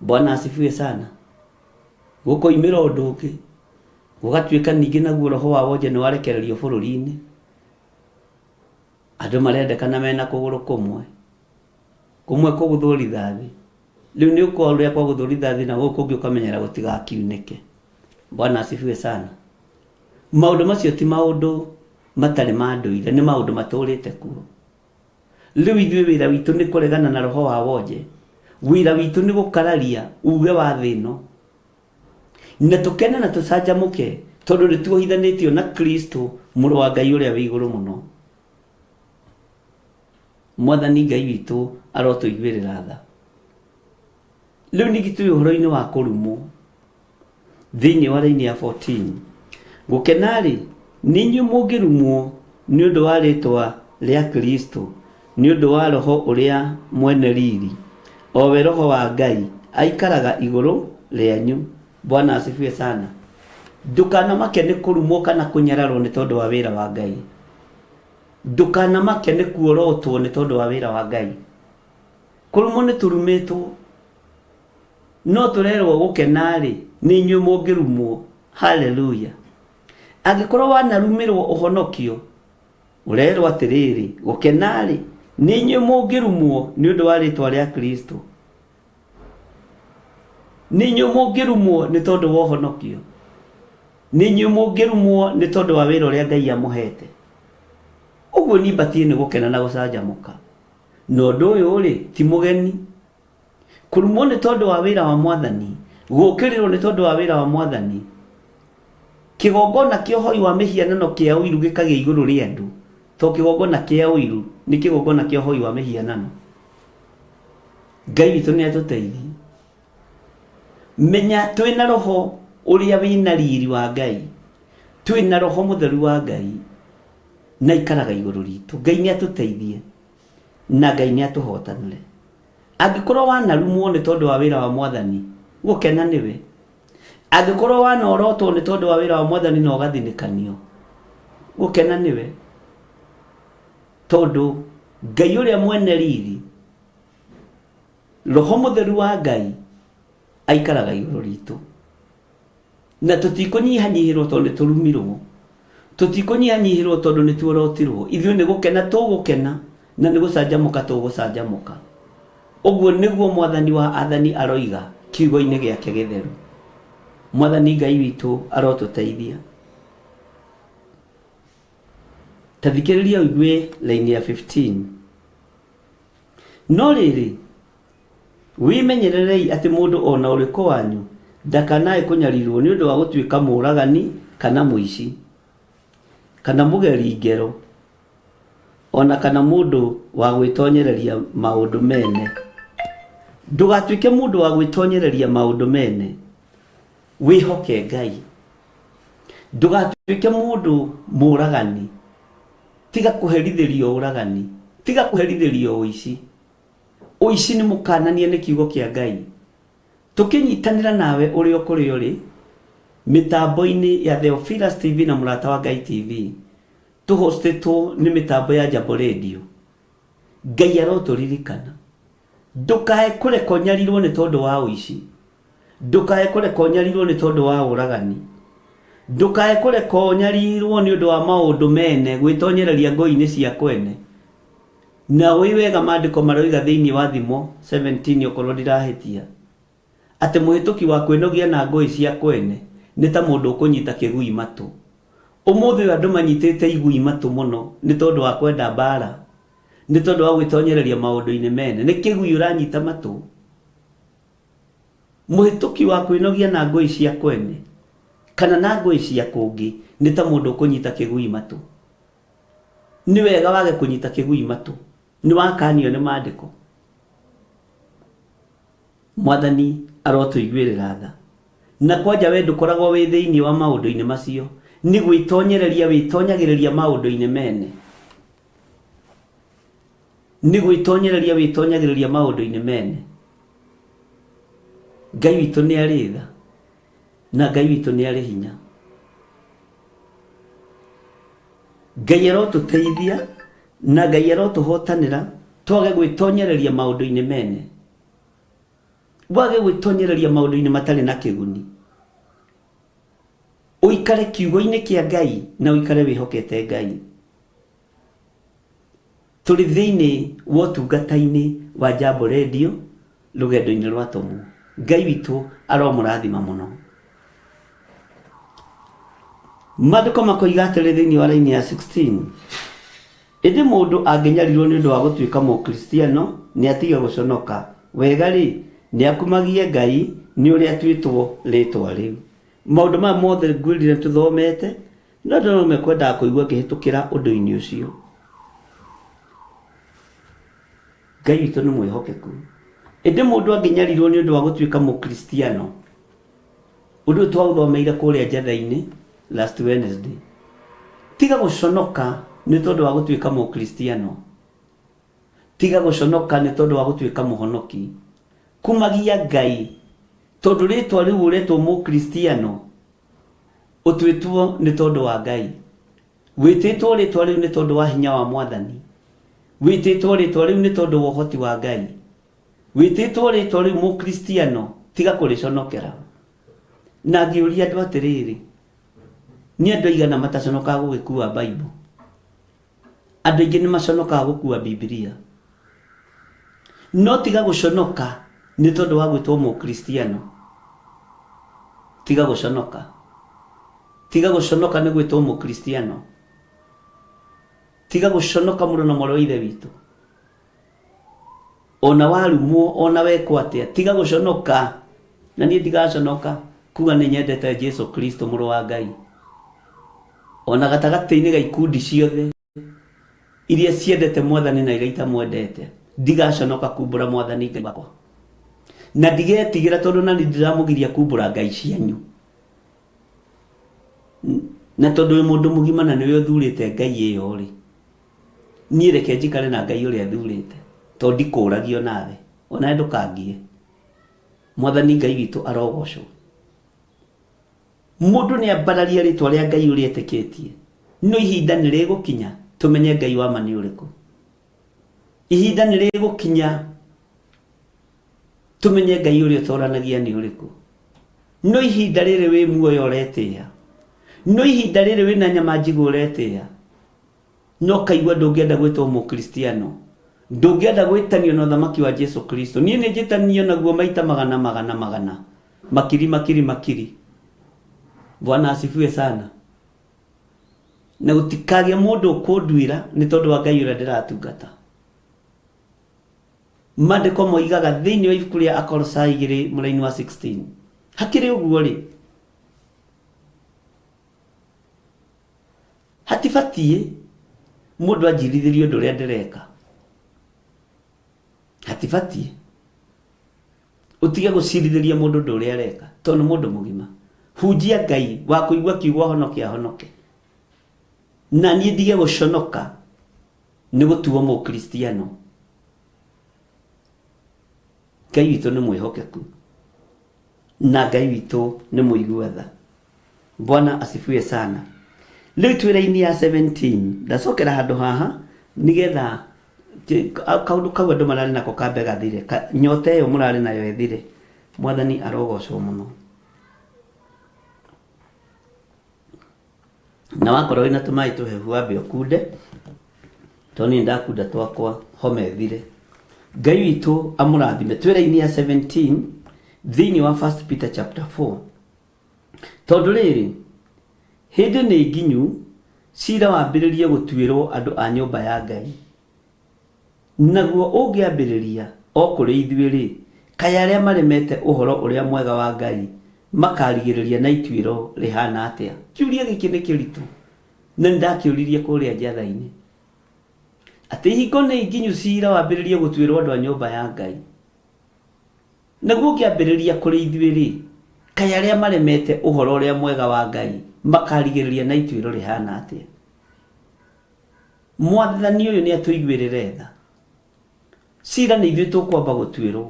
Bwana asifiwe sana. Gũkoimĩra ũndũ ũngĩ, gũgatuĩka ningĩ naguo roho wa wonje nĩ warekererio bũrũri-inĩ. Andũ marendekana mena kũgũrũ kũmwe, kũmwe kũgũthwo rithathi. Rĩu nĩ ũkoa ũrĩa kwagũthwo rithathi na gũkũ kũngĩ ũkamenyera gũtigakiunĩke. Bwana asifiwe sana. Maũndũ macio ti maũndũ matarĩ ma ndũire, nĩ maũndũ matũrĩte kuo. Rĩu ithuĩ wĩra witũ nĩ kũregana na roho wa wonje. Wĩra witũ nĩ gũkararia uge wa thĩ ĩno. Na tũkene na tũcanjamũke tondũ nĩ tuohithanĩtio na Kristo mũrũ wa Ngai ũrĩa wĩ igũrũ mũno. Mwathani Ngai witũ arotũiguĩrĩra tha. Rĩu ningĩ twĩ ũhoro-inĩ wa kũrumwo thĩinĩ wa raini ya 14. Gũkena-rĩ, nĩ inyuĩ mũngĩrumwo nĩ ũndũ wa rĩĩtwa rĩa Kristo, nĩ ũndũ wa Roho ũrĩa mwene riri, o we Roho wa Ngai, aikaraga igũrũ rĩanyu. Bwana asifiwe sana. Ndũkanamake nĩ kũrumwo kana kũnyararwo nĩ tondũ wa wĩra wa Ngai. Ndũkanamake nĩ kuorotwo nĩ tondũ wa wĩra wa Ngai. Kũrumwo nĩ tũrumĩtwo, no tũrerwo gũkena-rĩ, nĩ inyuĩ mũngĩrumwo. Haleluya! Angĩkorwo wanarumĩrwo ũhonokio, ũrerwo atĩrĩrĩ, gũkena-rĩ, nĩ inyuĩ mũngĩrumwo nĩ ũndũ wa rĩtwa rĩa Kristo. Nĩ inyuĩ mũngĩrumwo nĩ tondũ wa ũhonokio. Nĩ inyuĩ mũngĩrumwo nĩ tondũ wa wĩra ũrĩa Ngai amũhete. Ũguo niĩ batiĩ nĩ gũkena na gũcanjamũka. Na ũndũ ũyũ-rĩ, ti mũgeni. Kũrumwo nĩ tondũ wa wĩra wa Mwathani, gũũkĩrĩrwo nĩ tondũ wa wĩra wa Mwathani, kĩgongona kĩa ũhoi wa mĩhianano kĩa ũiru gĩkagĩa igũrũ rĩa andũ, tondũ kĩgongona kĩa ũiru nĩ kĩgongona kĩa ũhoi wa mĩhianano. Ngai witũ nĩ atũteithie. Menya twĩna roho ũrĩa wĩna riri wa Ngai, twĩna roho mũtheru wa Ngai, na aikaraga igũrũ ritũ. Ngai nĩ atũteithie na Ngai nĩ atũhotanĩre. Angĩkorwo wanarumwo nĩ tondũ wa wĩra wa Mwathani, gũkena nĩwe. Angĩkorwo wanorotwo nĩ tondũ wa wĩra wa Mwathani na ũgathinĩkanio, gũkena nĩwe. Tondũ Ngai ũrĩa mwene riri, Roho mũtheru wa Ngai aikaraga igũrũ ritũ. Na tũtikũnyihanyihĩrwo tondũ nĩ tũrumirwo. Tũtikũnyihanyihĩrwo tondũ nĩ tuorotirwo. Ithuĩ nĩ gũkena tũgũkena na nĩ gũcanjamũka tũgũcanjamũka. Ũguo nĩguo Mwathani wa athani aroiga kiugo-inĩ gĩake gĩtheru. Mwathani Ngai witũ arotũteithia. Ta thikĩrĩria ũigue raini ya 15. No rĩrĩ, wĩmenyererei atĩ mũndũ o na ũrĩkũ wanyu ndakanae kũnyarirũo nĩ ũndũ wa gũtuĩka mũũragani kana mũici, kana mũgeri ngero, o na kana mũndũ wa gwĩtonyereria maũndũ mene. Ndũgatuĩke mũndũ wa gwĩtonyereria maũndũ mene, wĩhoke Ngai. Ndũgatuĩke mũndũ mũũragani, tiga kũherithĩrio ũragani, tiga kũherithĩrio ũici. Ũici nĩ mũkananie nĩ kiugo kĩa Ngai. Tũkĩnyitanĩra nawe ũrĩ o kũrĩa ũrĩ, mĩtambo-inĩ ya Theophilus TV na Mũrata wa Ngai TV, tũhostĩtwo nĩ mĩtambo ya Jambo Radio. Ngai arotũririkana. Ndũkae kũreka ũnyarirwo nĩ tondũ wa ũici. Ndũkae kũreka ũnyarirwo nĩ tondũ wa ũragani. Ndũkae kũreka ũnyarirwo nĩ ũndũ wa maũndũ mene, gwĩtonyereria ngũi-inĩ cia kwene. Na ũĩ wega maandĩko maroiga thĩinĩ wa Thimo 17 okorwo ndirahĩtia, atĩ mũhĩtũki wa kwĩnogia na ngũĩ cia kwene nĩ ta mũndũ ũkũnyita kĩgui matũ. Ũmũthĩ ũyũ andũ manyitĩte igui matũ mũno nĩ tondũ wa kwenda mbara, nĩ tondũ wa gwĩtonyereria maũndũ-inĩ mene. Nĩ kĩgui ũranyita matũ. Mũhĩtũki wa kwĩnogia na ngũĩ cia kwene kana na ngũĩ cia kũngĩ nĩ ta mũndũ ũkũnyita kĩgui matũ. Nĩ wega wage kũnyita kĩgui matũ. Nĩ wakanio nĩ maandĩko. Mwathani arotũiguĩrĩra tha. Na kwanja we ndũkoragwo wĩ thĩinĩ wa maũndũ-inĩ macio, nĩ gwĩtonyereria wĩtonyagĩrĩria maũndũ-inĩ mene. Nĩ gwĩtonyereria wĩtonyagĩrĩria maũndũ-inĩ mene. Ngai witũ nĩ arĩ tha na Ngai witũ nĩ arĩ hinya. Ngai arotũteithia na Ngai arotũhotanĩra twage gwĩtonyereria maũndũ-inĩ mene. Wage gwĩtonyereria maũndũ-inĩ matarĩ na kĩguni. Ũikare kiugo-inĩ kĩa Ngai na ũikare wĩhokete Ngai. Tũrĩ thĩinĩ wa ũtungata-inĩ wa Jambo Radio rũgendo-inĩ rwa atũmwo. Ngai witũ aromũrathima mũno. Maandĩko makoiga atĩrĩ thĩinĩ wa raini ya 16, ĩndĩ mũndũ angĩnyarirwo nĩ ũndũ wa gũtuĩka Mũkristiano, nĩ atige gũconoka. Wega-rĩ, nĩ akumagie Ngai nĩ ũrĩa atuĩtwo rĩĩtwa rĩu. Maũndũ maya mothe ngwĩrire tũthomete, no andũ no mekwendaga kũigua ngĩhĩtũkĩra ũndũ-inĩ ũcio. Ngai witũ nĩ mwĩhokeku. Ĩndĩ mũndũ angĩnyarirwo nĩ ũndũ wa gũtuĩka Mũkristiano, ũndũ ũyũ twaũthomeire kũrĩa njatha-inĩ last Wednesday. Tiga gũconoka nĩ tondũ wa gũtuĩka Mũkristiano. Tiga gũconoka nĩ tondũ wa gũtuĩka mũhonoki. Kumagia Ngai tondũ rĩtwa rĩu ũretwo Mũkristiano ũtuĩtwo nĩ tondũ wa Ngai. Wĩtĩtwo rĩtwa rĩu nĩ tondũ wa hinya wa Mwathani. Wĩtĩtwo rĩtwa rĩu nĩ tondũ wa ũhoti wa Ngai. Wĩtĩtwo rĩtwa rĩu Mũkristiano, tiga kũrĩconokera. Na ngĩũria andũ atĩrĩrĩ, nĩ andũ aigana mataconokaga gũgĩkua Bible? Andũ aingĩ nĩ maconokaga gũkua Bibilia. No tiga gũconoka nĩ tondũ wa gwĩtwo Mũkristiano. Tiga gũconoka. Tiga gũconoka nĩ gwĩtwo Mũkristiano. Tiga gũconoka mũrũ na mwarĩ wa Ithe witũ. Ona warumwo, ona wekwo atĩa, tiga gũconoka. Na niĩ ndigaconoka kuga nĩ nyendete Jesu Kristo mũrũ wa Ngai. Ona gatagatĩ-inĩ ga ikundi ciothe iria ciendete Mwathani na iria itamwendete, ndigaconoka kumbũra Mwathani Ngai wakwa. Na ndigetigĩra tondũ nani ndiramũgiria kumbũra ngai cianyu. Na tondũ wĩ mũndũ mũgima na nĩwe ũthurĩte ngai ĩyo rĩ, niĩ reke njikare na Ngai ũrĩa thurĩte, tondũ ndikũũragio nawe, o nawe ndũkangie. Mwathani Ngai witũ arogocwo. Mũndũ nĩ ambararia rĩtwa rĩa Ngai ũrĩa etĩkĩtie, no ihinda nĩ rĩgũkinya tũmenye Ngai wa ma nĩ ũrĩkũ. Ihinda nĩ rĩgũkinya tũmenye Ngai ũrĩa ũtoranagia nĩ ũrĩkũ. No ihinda rĩrĩ wĩ muoyo ũretĩĩa, no ihinda rĩrĩ wĩna nyama njigũ ũretĩĩa, no kaigua ndũngĩenda gwĩtwo Mũkristiano, ndũngĩenda gwĩtanio na ũthamaki wa Jesu Kristo. Niĩ nĩ njĩtanio naguo maita magana magana magana, makiri makiri makiri. Bwana asifiwe sana. Na gũtikagĩa mũndũ ũkũnduĩra nĩ tondũ wa Ngai ũrĩa ndĩratungata. Maandĩko moigaga thĩinĩ wa ibuku rĩa Akolosai igĩrĩ mũraini wa 16. Hakĩrĩ ũguo rĩ, hatibatiĩ mũndũ anjirithĩrie ũndũ ũrĩa ndĩreka. Hatibatiĩ ũtige gũcirithĩria mũndũ ũndũ ũrĩa areka tondũ nĩ mũndũ mũgima. Hunjia Ngai wa kũigua kiugo ahonoke ahonoke. Na niĩ ndige gũconoka nĩ gũtuo Mũkristiano. Ngai witũ nĩ mwĩhokeku na Ngai witũ nĩ mũigua tha. Bwana asifiwe sana. Rĩu twĩ raini ya 17 ndacokera handũ haha nĩgetha kaũndũ kau andũ mararĩ nako kambe gathire, nyota ĩyo mũrarĩ nayo ĩthire. Mwathani arogocwo mũno. Na wakorwo wĩna tũmaĩ tũhehu wambe ũkunde, tondũ niĩ ndakunda twakwa homa ĩthire. Ngai witũ amũrathime. Twĩ raini ya 17 thĩinĩ wa First Peter chapter 4. Tondũ rĩrĩ, hĩndĩ nĩ nginyu cira wambĩrĩrie gũtuĩrwo andũ a nyũmba ya Ngai. Naguo ũngĩambĩrĩria o kũrĩ ithuĩ-rĩ, kaĩ arĩa maremete Ũhoro-ũrĩa-Mwega wa Ngai makaarigĩrĩria na ituĩro rĩhaana atĩa? Kĩũria gĩkĩ nĩ kĩritũ, na nĩndakĩũririe kũrĩa njatha-inĩ, atĩ hingo nĩ nginyu cira wambĩrĩrie gũtuĩrwo andũ a nyũmba ya Ngai. Naguo ũngĩambĩrĩria kũrĩ ithuĩ-rĩ, kaĩ arĩa maremete ũhoro ũrĩa mwega wa Ngai makarigĩrĩria na ituĩro rĩhana atĩa? Mwathani ũyũ nĩ atũiguĩrĩre tha. Cira nĩ ithuĩ tũkwamba gũtuĩrwo.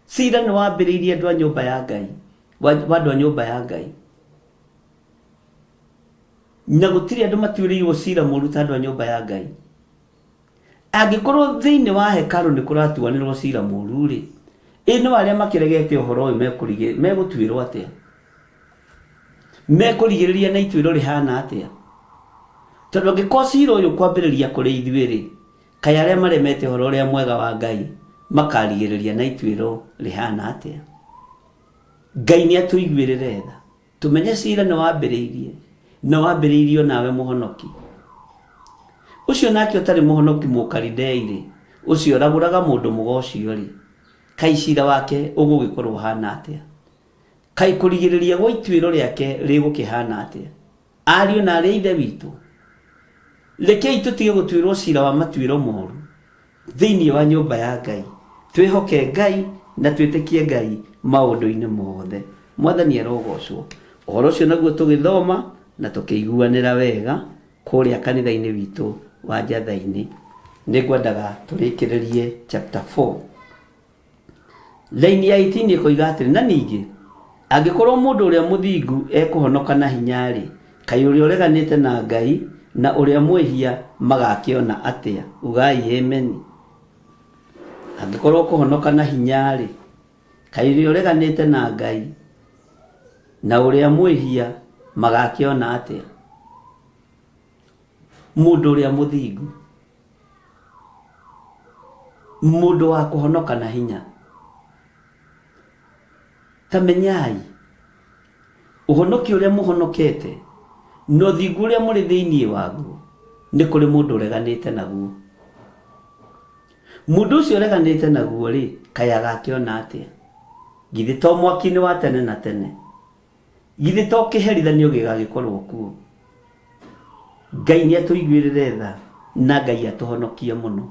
Cira nĩ wambĩrĩirie andũ a nyũmba ya Ngai, wa andũ a nyũmba ya Ngai. Na gũtirĩ andũ matuĩrĩirwo cira mũru ta andũ a nyũmba ya Ngai. Angĩkorwo thĩinĩ wa hekarũ nĩ kũratuanĩrwo cira mũru-rĩ, ĩ no arĩa makĩregete ũhoro ũyũ megũtuĩrwo atĩa? Mekũrigĩrĩria na ituĩro rĩhana atĩa? Tondũ angĩkorwo cira ũyũ kwambĩrĩria kũrĩ ithuĩ-rĩ, kaĩ arĩa maremete ũhoro ũrĩa mwega wa Ngai makarigĩrĩria na ituĩro rĩhana atĩa? Ngai nĩ atũiguĩrĩre tha. Tũmenye cira nĩ wambĩrĩirie, na wambĩrĩirio nawe mũhonoki. Ũcio nake ũtarĩ mũhonoki Mũkalidei-rĩ, ũcio ũragũraga mũndũ mũgo ũcio-rĩ, kaĩ cira wake ũgũgĩkorwo ũhana atĩa? Kaĩ kũrigĩrĩria gwa ituĩro rĩake rĩgũkĩhana atĩa? Ariũ na aarĩ a Ithe witũ, rekei tũtige gũtuĩrwo cira wa matuĩro moru thĩinĩ wa nyũmba ya Ngai. Twĩhoke Ngai na twĩtĩkie Ngai maũndũ-inĩ mothe. Mwathani arogocwo. Ũhoro ũcio naguo tũgĩthoma na tũkĩiguanĩra wega kũrĩa kanitha-inĩ witũ wa Njatha-inĩ. Nĩngwendaga tũrĩkĩrĩrie chapter 4. Raini ya 18 ĩkoiga atĩrĩ, na ningĩ, angĩkorwo mũndũ ũrĩa mũthingu ekũhonoka na hinya-rĩ, kaĩ ũrĩa ũreganĩte na Ngai na ũrĩa mwĩhia magakĩona atĩa? Ugai ameni. Angĩkorwo ũkũhonoka na hinya-rĩ, kaĩ ũrĩa ũreganĩte na Ngai na ũrĩa mwĩhia magakĩona atĩa? Mũndũ ũrĩa mũthingu. Mũndũ wa kũhonoka na hinya. Ta menyai, ũhonokio ũrĩa mũhonokete na ũthingu ũrĩa mũrĩ thĩinĩ waguo, nĩ kũrĩ mũndũ ũreganĩte naguo. Mũndũ ũcio ũreganĩte naguo-rĩ, kaĩ agakĩona atĩa? Githĩ to mwaki-inĩ wa tene na tene? Githĩ to kĩherithanio gĩgagĩkorwo kuo? Ngai nĩ atũiguĩrĩre tha na Ngai atũhonokie mũno.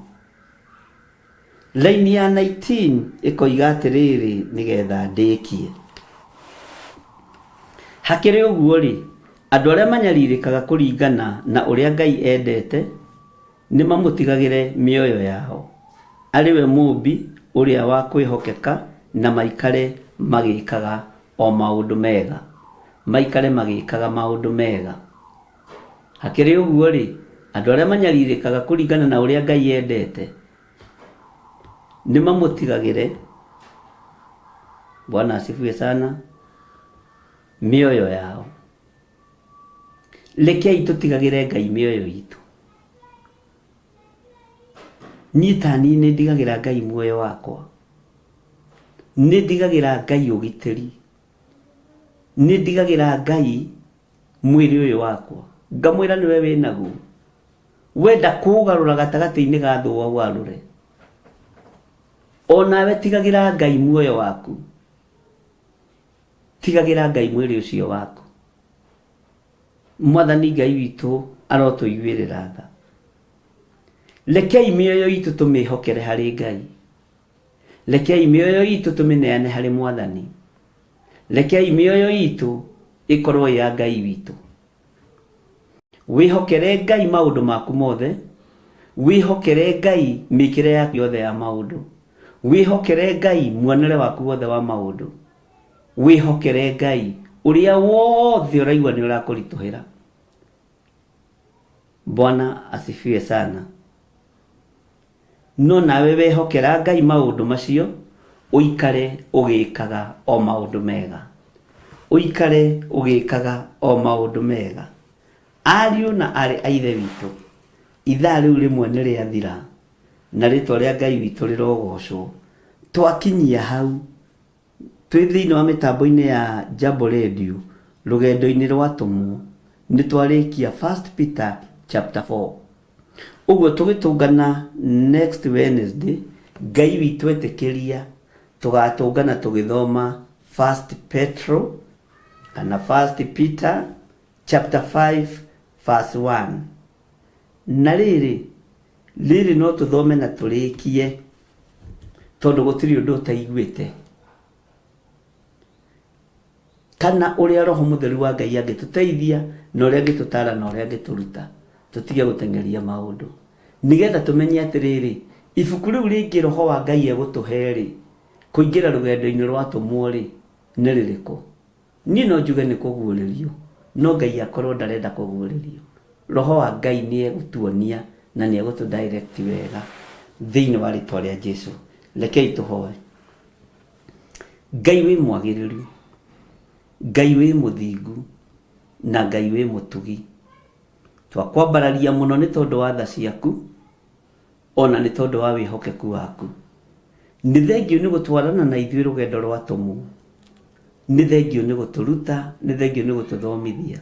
Raini ya 19 ĩkoiga atĩrĩrĩ nĩgetha ndĩkie. Hakĩrĩ ũguo-rĩ, andũ arĩa manyarirĩkaga kũringana na ũrĩa Ngai endete nĩ mamũtigagĩre mĩoyo yao, arĩ we Mũũmbi ũrĩa wa kwĩhokeka na maikare magĩkaga o maũndũ mega. Maikare magĩkaga maũndũ mega. Hakĩrĩ ũguo-rĩ, andũ arĩa manyarirĩkaga kũringana na ũrĩa Ngai endete, nĩ mamũtigagĩre, Bwana asifiwe sana, mĩoyo yao. Rekei tũtigagĩre Ngai mĩoyo itũ. Niĩ ta niĩ nĩ ndigagĩra Ngai muoyo wakwa. Nĩ ndigagĩra Ngai ũgitĩri. Nĩ ndigagĩra Ngai mwĩrĩ ũyũ wakwa. Ngamwĩra nĩwe wĩnaguo. Wenda kũũgarũra gatagatĩ-inĩ ga thũ ũgarũre. Onawe tigagĩra Ngai muoyo waku. Tigagĩra Ngai mwĩrĩ ũcio waku. Mwathani Ngai witũ arotũiguĩrĩra tha. Rekei mĩoyo itũ tũmĩhokere harĩ Ngai. Rekei mĩoyo itũ tũmĩneane harĩ Mwathani. Rekei mĩoyo itũ ĩkorwo ĩ ya Ngai witũ. Wĩhokere Ngai maũndũ maku mothe, wĩhokere Ngai mĩkĩre yaku yothe ya maũndũ, wĩhokere Ngai muonere waku wothe wa maũndũ, wĩhokere Ngai ũrĩa wothe ũraigua nĩ ũrakũritũhĩra. Bwana asifiwe sana. No nawe wehokera Ngai maũndũ macio, ũikare ũgĩkaga o maũndũ mega. Ũikare ũgĩkaga o maũndũ mega. Ariũ na aarĩ a Ithe witũ, ithaa rĩu rĩmwe nĩ rĩathira, na rĩtwa rĩa Ngai witũ rĩrogocwo. Twakinyia hau, twĩ thĩinĩ wa mĩtambo-inĩ ya Jambo Radio, rũgendo-inĩ rwa atũmwo, nĩ twarĩkia First Peter chapter 4. Ũguo tũgĩtũngana next Wednesday, Ngai witũ etĩkĩria, tũgatũngana tũgĩthoma First Petro kana First Peter chapter 5 verse 1. Na rĩrĩ, rĩrĩ no tũthome na tũrĩkie tondũ gũtirĩ ũndũ ũtaiguĩte. Kana ũrĩa Roho Mũtheru wa Ngai angĩtũteithia, na ũrĩa angĩtũtaara, na ũrĩa angĩtũruta, tũtige gũteng'eria maũndũ. Nĩgetha tũmenye atĩrĩrĩ, ibuku rĩu rĩngĩ Roho wa Ngai egũtũhe-rĩ, kũingĩra rũgendo-inĩ rwa atũmwo-rĩ, nĩ rĩrĩkũ? Niĩ no njuge nĩ kũguũrĩrio, no Ngai akorwo ndarenda kũguũrĩrio. Roho wa Ngai nĩ egũtuonia na nĩ egũtũ direct wega thĩinĩ wa rĩtwa rĩa Jesu. Rekei tũhoe. Ngai wĩ mwagĩrĩru, Ngai wĩ mũthingu, na Ngai wĩ mũtugi. Twakwambararia mũno nĩ tondũ wa tha ciaku, ona nĩ tondũ wa wĩhokeku waku. Nĩ thengiũ nĩ gũtwarana na ithuĩ rũgendo rwa atũmwo. Nĩ thengiũ nĩ gũtũruta, nĩ thengiũ nĩ gũtũthomithia.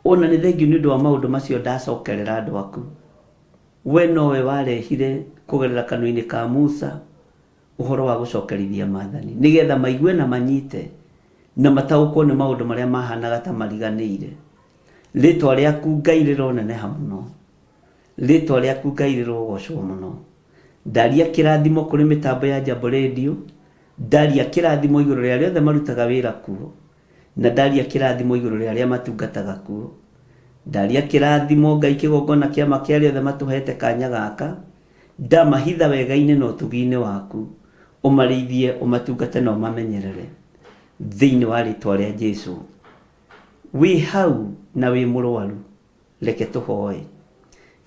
Ona nĩ thengiũ nĩ ũndũ wa maũndũ macio ndacokerera andũ aku. We nowe warehire kũgerera kanua-inĩ ka Musa ũhoro wa gũcokerithia maathani, nĩgetha maigue na manyite na mataũkwo nĩ maũndũ marĩa mahanaga ta mariganĩire. Rĩtwa rĩaku Ngai rĩroneneha mũno. Rĩtwa rĩaku Ngai rĩrogocwo mũno. Ndaria kĩrathimo kũrĩ mĩtambo ya Jambo Radio, ndaria kĩrathimo igũrũ rĩa arĩa othe marutaga wĩra kuo, na ndaria kĩrathimo igũrũ rĩa arĩa matungataga kuo. Ndaria kĩrathimo Ngai kĩgongona kĩama kĩa arĩa othe matũhete kanya gaka, Ndamahitha wega-inĩ na ũtugi-inĩ waku, ũmarĩithie, ũmatungate na ũmamenyerere, thĩinĩ wa rĩtwa rĩa Jesu. Wĩ hau na wĩ mũrwaru, reke tũhoe.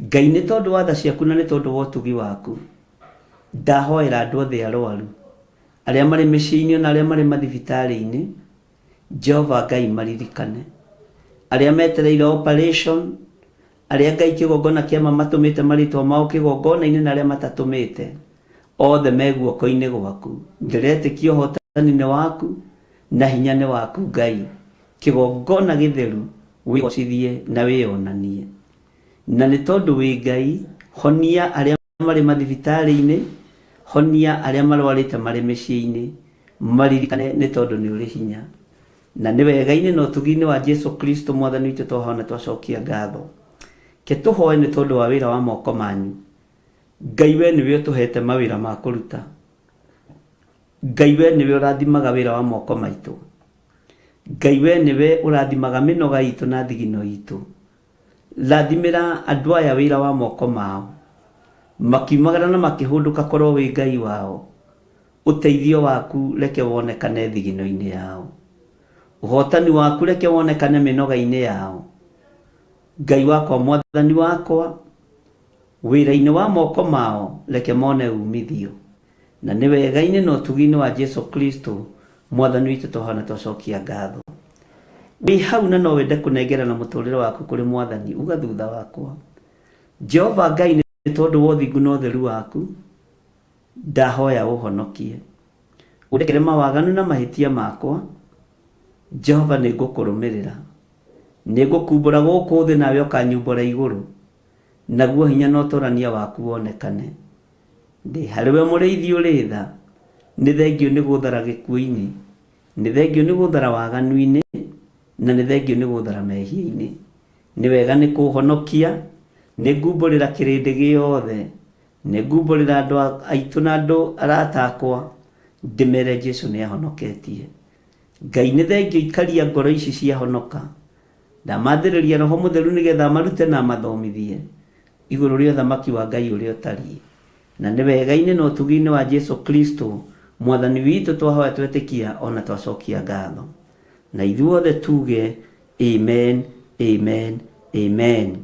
Ngai nĩ tondũ wa tha ciaku na nĩ tondũ wa ũtugi waku, ndahoera andũ othe arwaru, arĩa marĩ mĩciĩ-inĩ ona arĩa marĩ mathibitarĩ-inĩ, Jehova Ngai maririkane. Arĩa metereire operation, Arĩa Ngai kĩgongona kĩa ma matũmĩte marĩtwa mao kĩgongona-inĩ na arĩa matatũmĩte, othe me guoko-inĩ gwaku. Ndĩretĩkia ũhotani nĩ waku, na hinya nĩ waku Ngai. Kĩgongona gĩtheru wĩgocithie na wĩyonanie. Na nĩ tondũ wĩ Ngai, honia arĩa marĩ mathibitarĩ-inĩ, honia arĩa marwarĩte marĩ mĩciĩ-inĩ, maririkane nĩ tondũ nĩ ũrĩ hinya. Na nĩ wega-inĩ na ũtugi-inĩ wa Jesu Kristo Mwathani witũ twahoya na twacokia ngatho. Ke tũhoe nĩ tondũ wa wĩra wa moko manyu. Ngai we nĩwe ũtũhete mawĩra ma kũruta. Ngai we nĩwe ũrathimaga wĩra wa moko maitũ. Ngai we nĩwe ũrathimaga mĩnoga itũ na thigino itũ. Rathimĩra andũ aya wĩra wa moko mao. Makiumagara na makĩhũndũka korwo wĩ Ngai wao. Ũteithio waku reke wonekane thigino-inĩ yao. Ũhotani waku reke wonekane mĩnoga-inĩ yao. Ngai wakwa Mwathani wakwa, wĩra-inĩ wa moko mao reke mone umithio. Na nĩ wega-inĩ na ũtugi-inĩ wa Jesu Kristo Mwathani witũ twahoya na twacokia ngatho. Wĩ hau na no wende kũnengerana mũtũrĩre waku kũrĩ Mwathani, uga thutha wakwa, Jehova Ngai nĩ tondũ wa ũthingu na ũtheru waku, ndahoya ũhonokie. Ũndekere mawaganu na mahĩtia makwa, Jehova nĩ ngũkũrũmĩrĩra. Nĩ ngũkumbũra gũkũ thĩ nawe ũkanyumbũra igũrũ, naguo hinya na ũtũrania waku wonekane. Ndĩ harĩ we mũrĩithi ũrĩ tha, nĩ thengiũ nĩ gũthara gĩkuũ-inĩ, nĩ thengiũ nĩ gũthara waganu-inĩ, na nĩ thengiũ nĩ gũthara mehia-inĩ. Nĩ wega nĩ kũũhonokia, nĩ ngumbũrĩra kĩrĩndĩ gĩothe, nĩ ngumbũrĩra andũ aitũ na andũ arata akwa, ndĩmere Jesu nĩ ahonoketie. Ngai nĩ thengiũ ikaria ngoro ici ciahonoka. Ndamathĩrĩria Roho Mũtheru nĩgetha amarute na amathomithie igũrũ rĩa ũthamaki wa Ngai ũrĩa ũtariĩ. Na nĩ wega-inĩ na ũtugi-inĩ wa Jesu Kristo Mwathani witũ twahoya twetĩkia o na twacokia ngatho. Na ithuothe tuge Amen, amen, amen.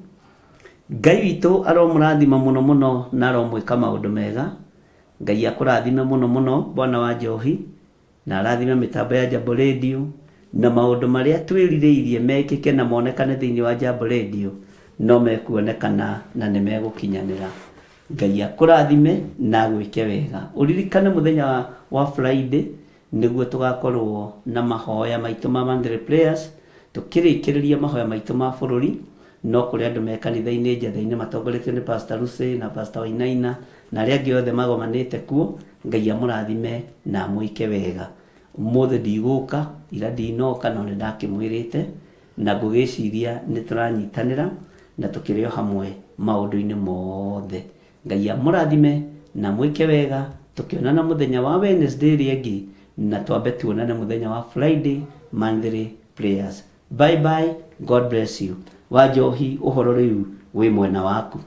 Ngai witũ aromũrathima mũno mũno na aromwĩka maũndũ mega. Ngai akũrathime mũno mũno Bwana wa Njohi. Na arathime mĩtambo ya Jambo Radio na maũndũ marĩa twĩrirĩirie mekĩke na monekane thĩinĩ wa Jambo Radio no mekuonekana na nĩ megũkinyanĩra. Ngai akũrathime na agwĩke wega. Ũririkane mũthenya wa Friday nĩguo tũgakorwo na mahoya maitũ ma monthly prayers tũkĩrĩkĩrĩria mahoya maitũ ma bũrũri no kũrĩ andũ me kanitha-inĩ Njetha-inĩ matongoretio nĩ Pastor Lucy na Pastor Wainaina na arĩa angĩ othe magomanĩte kuo. Ngai amũrathime na amwĩke wega. Ũmũthĩ ndigũka, ira ndinoka no nĩ ndakĩmwĩrĩte na ngũgĩciria nĩ tũranyitanĩra na tũkĩrĩ o hamwe maũndũ-inĩ mothe. Ngai amũrathime na amwĩke wega tũkĩonana mũthenya wa Wednesday ĩrĩa ĩngĩ. Na twambe tuonane mũthenya wa Friday, monthly prayers. Bye bye, God bless you. Wa Njohi, ũhoro rĩu wĩ mwena waku.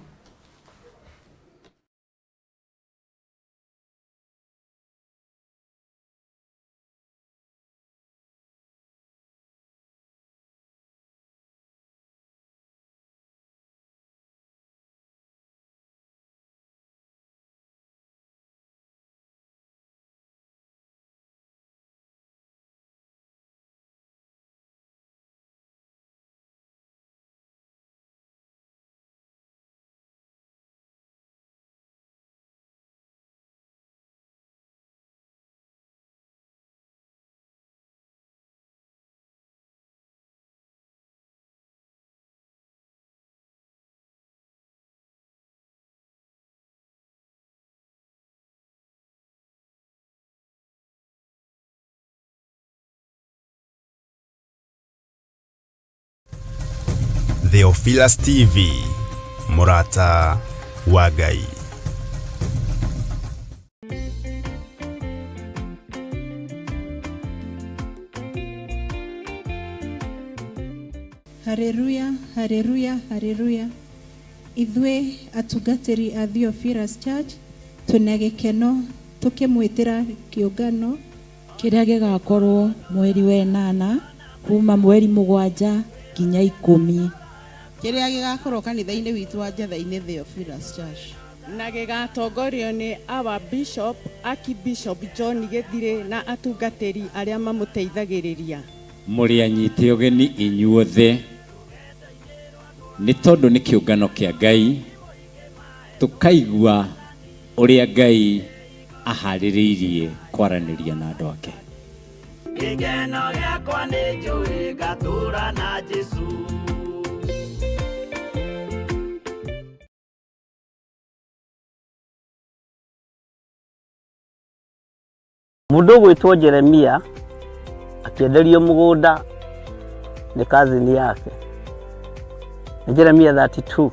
Theophilus TV, mũrata wa Ngai. Haleluya, haleluya, haleluya. Ithuĩ atungatĩri a Theophilus Church twĩna gĩkeno tũkĩmwĩtĩra kĩũngano kĩrĩa gĩgakorwo mweri wa ĩnana kuma mweri 7 nginya 10, kĩrĩa gĩgakorwo kanitha-inĩ witũ wa Njatha-inĩ Theophilus Church, na gĩgatongorio nĩ our bishop, Archbishop John Gĩthirĩ, na atungatĩri arĩa mamũteithagĩrĩria. Mũrĩ anyite ũgeni inyuothe, nĩ tondũ nĩ kĩũngano kĩa Ngai, tũkaigua ũrĩa Ngai aharĩrĩirie kwaranĩria na andũ ake. Gĩkeno gĩakwa nĩ njũĩ ngatũra na Jesũ. Mũndũ ũgwĩtwo Jeremia akĩenderio mũgũnda nĩ kazini yake. Nĩ Jeremia 32.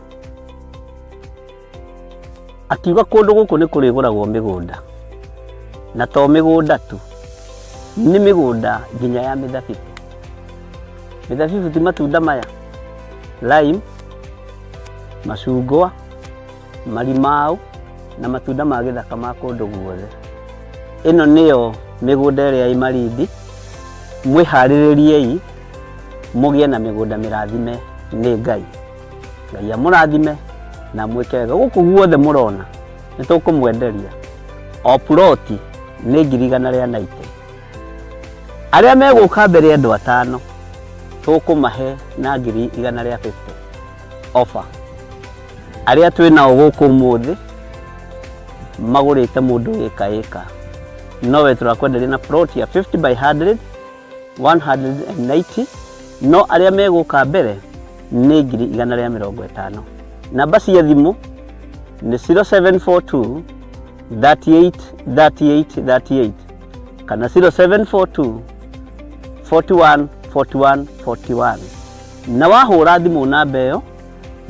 Akiuga kũndũ gũkũ nĩ kũrĩgũragwo mĩgũnda, na to mĩgũnda tu, nĩ mĩgũnda nginya ya mĩthabibũ. Mĩthabibũ ti matunda maya, lime, macungwa, marimau na matunda ma gĩthaka ma kũndũ guothe. Ĩno nĩyo mĩgũnda ĩrĩa ĩ Malindi. Mwĩharĩrĩriei mũgĩe na mĩgũnda mĩrathime nĩ Ngai. Ngai amũrathime na mwĩke wega. Gũkũ guothe mũrona nĩ tũkũmwenderia o ploti nĩ 190,000. Arĩa megũka mbere andũ 5 tũkũmahe na 150,000 offer. Arĩa twĩ nao gũkũ ũmũthĩ magũrĩte mũndũ ĩka ĩka, nowe tũrakwenderia na plot ya 50 by 100 190, no arĩa megũka mbere nĩ 150,000. Namba cia thimũ nĩ 0742 38 38 38 kana 0742 41 41 41. Na wahũra thimũ namba ĩyo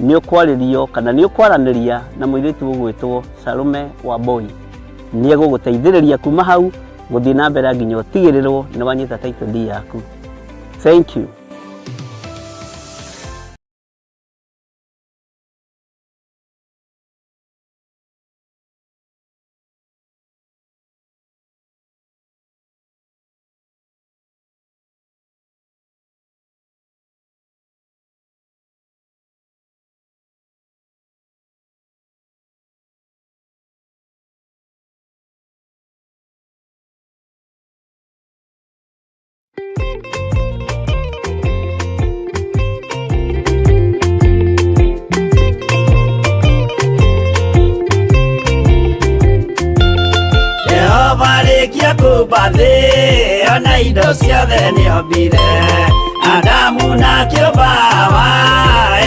nĩ ũkwarĩrio kana nĩ ũkwaranĩria na mũirĩtu ũgwĩtwo Salome Wambui. Nĩ egũgũteithĩrĩria kuma hau gũthiĩ na mbere nginya ũtigĩrĩrwo nĩ wanyita title deed yaku. Thank you. Jehova rĩkia kũmba thĩ ona indo ciothe nĩombire, Adamu na kĩũmba Hawa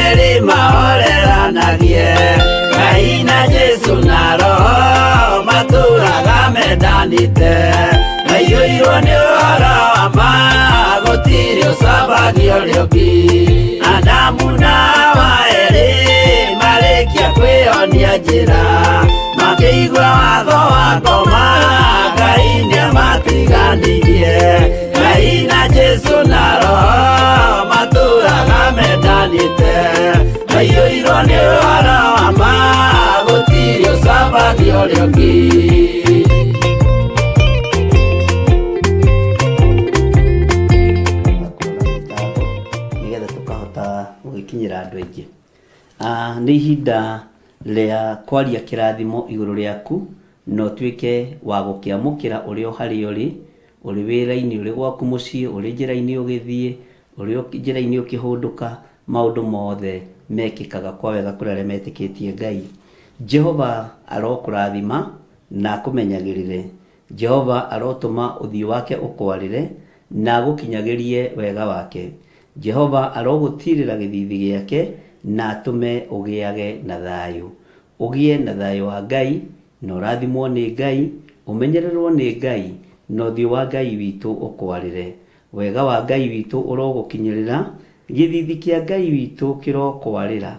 erĩ mahoreranagie. Ngai na Jesũ na Roho matũraga mendanĩte, maiyũirwo nĩ ũhoro wa ma, gũtirĩ ũcambagio ũrĩa ũngĩ. Adamu na Hawa erĩ marĩkia kwĩyonia njĩra, makĩigua watho wa ngoma, Ngai nĩamatiganĩirie. maiguithanirie. Ngai na Jesu na Roho matũraga mendanĩte, maiyũirwo nĩ ũhoro wa ma, gũtirĩ ũcambagia ũrĩa ũngĩ. Kũrora mĩtambo nĩgetha tũkahota gũgĩkinyĩra andũ aingĩ. Nĩ ihinda rĩa kwaria kĩrathimo igũrũ rĩaku na ũtuĩke wa gũkĩamũkĩra ũrĩ o harĩa ũrĩ, ũrĩ wĩra-inĩ, ũrĩ gwaku mũciĩ, ũrĩ njĩra-inĩ ũgĩthiĩ, ũrĩ njĩra-inĩ ũkĩhũndũka, maũndũ mothe mekĩkaga kwa wega kũrĩ arĩa metĩkĩtie Ngai. Jehova arokũrathima na akũmenyagĩrĩre. Jehova arotũma ũthiũ wake ũkwarĩre na agũkinyagĩrie wega wake. Jehova arogũtirĩra gĩthithi gĩake na atũme ũgĩage na thayũ. Ũgĩe na thayũ wa Ngai na ũrathimwo nĩ Ngai, ũmenyererwo nĩ Ngai na ũthiũ wa Ngai witũ ũkwarĩre. Wega wa Ngai witũ ũrogũkinyĩrĩra, gĩthithi kĩa Ngai witũ kĩrokwarĩra.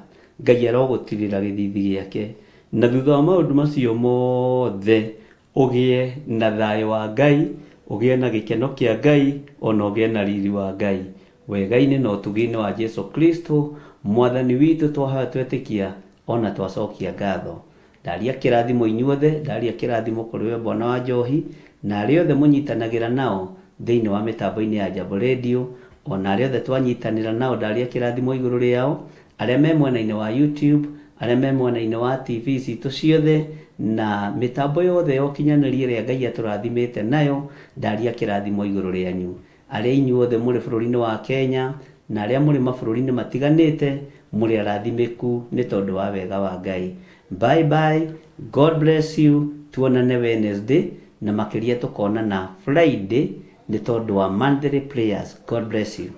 Ngai arogũtirĩra gĩthithi gĩake. Na thutha wa maũndũ macio mothe ũgĩe na thayũ wa Ngai, ũgĩe na gĩkeno kĩa Ngai, ona ũgĩe na riri wa Ngai. Wega-inĩ na ũtugi-inĩ wa Jesu Kristo mwathani witũ, twahoya twetĩkia ona twacokia ngatho. Ndaria kĩrathimo inyuothe, ndaria kĩrathimo kũrĩ we bwana wa njohi na arĩa othe mũnyitanagĩra nao thĩinĩ wa mĩtambo-inĩ ya Jambo Radio, ona arĩa othe twanyitanĩra nao, ndaria kĩrathimo igũrũ rĩao, arĩa me mwena-inĩ wa YouTube, arĩa me mwena-inĩ wa TV citũ ciothe na mĩtambo yothe ya ũkinyanĩria ĩrĩa Ngai atũrathimĩte nayo, ndaria kĩrathimo igũrũ rĩanyu. Arĩa inyuothe mũrĩ bũrũri-inĩ wa Kenya na arĩa mũrĩ mabũrũri-inĩ matiganĩte, mũrĩ arathimĩku nĩ tondũ wa wega wa Ngai. Bye bye, God bless you, tuonane Wednesday na makĩria tũkonana Friday nĩ tondũ wa monthly prayers. God bless you.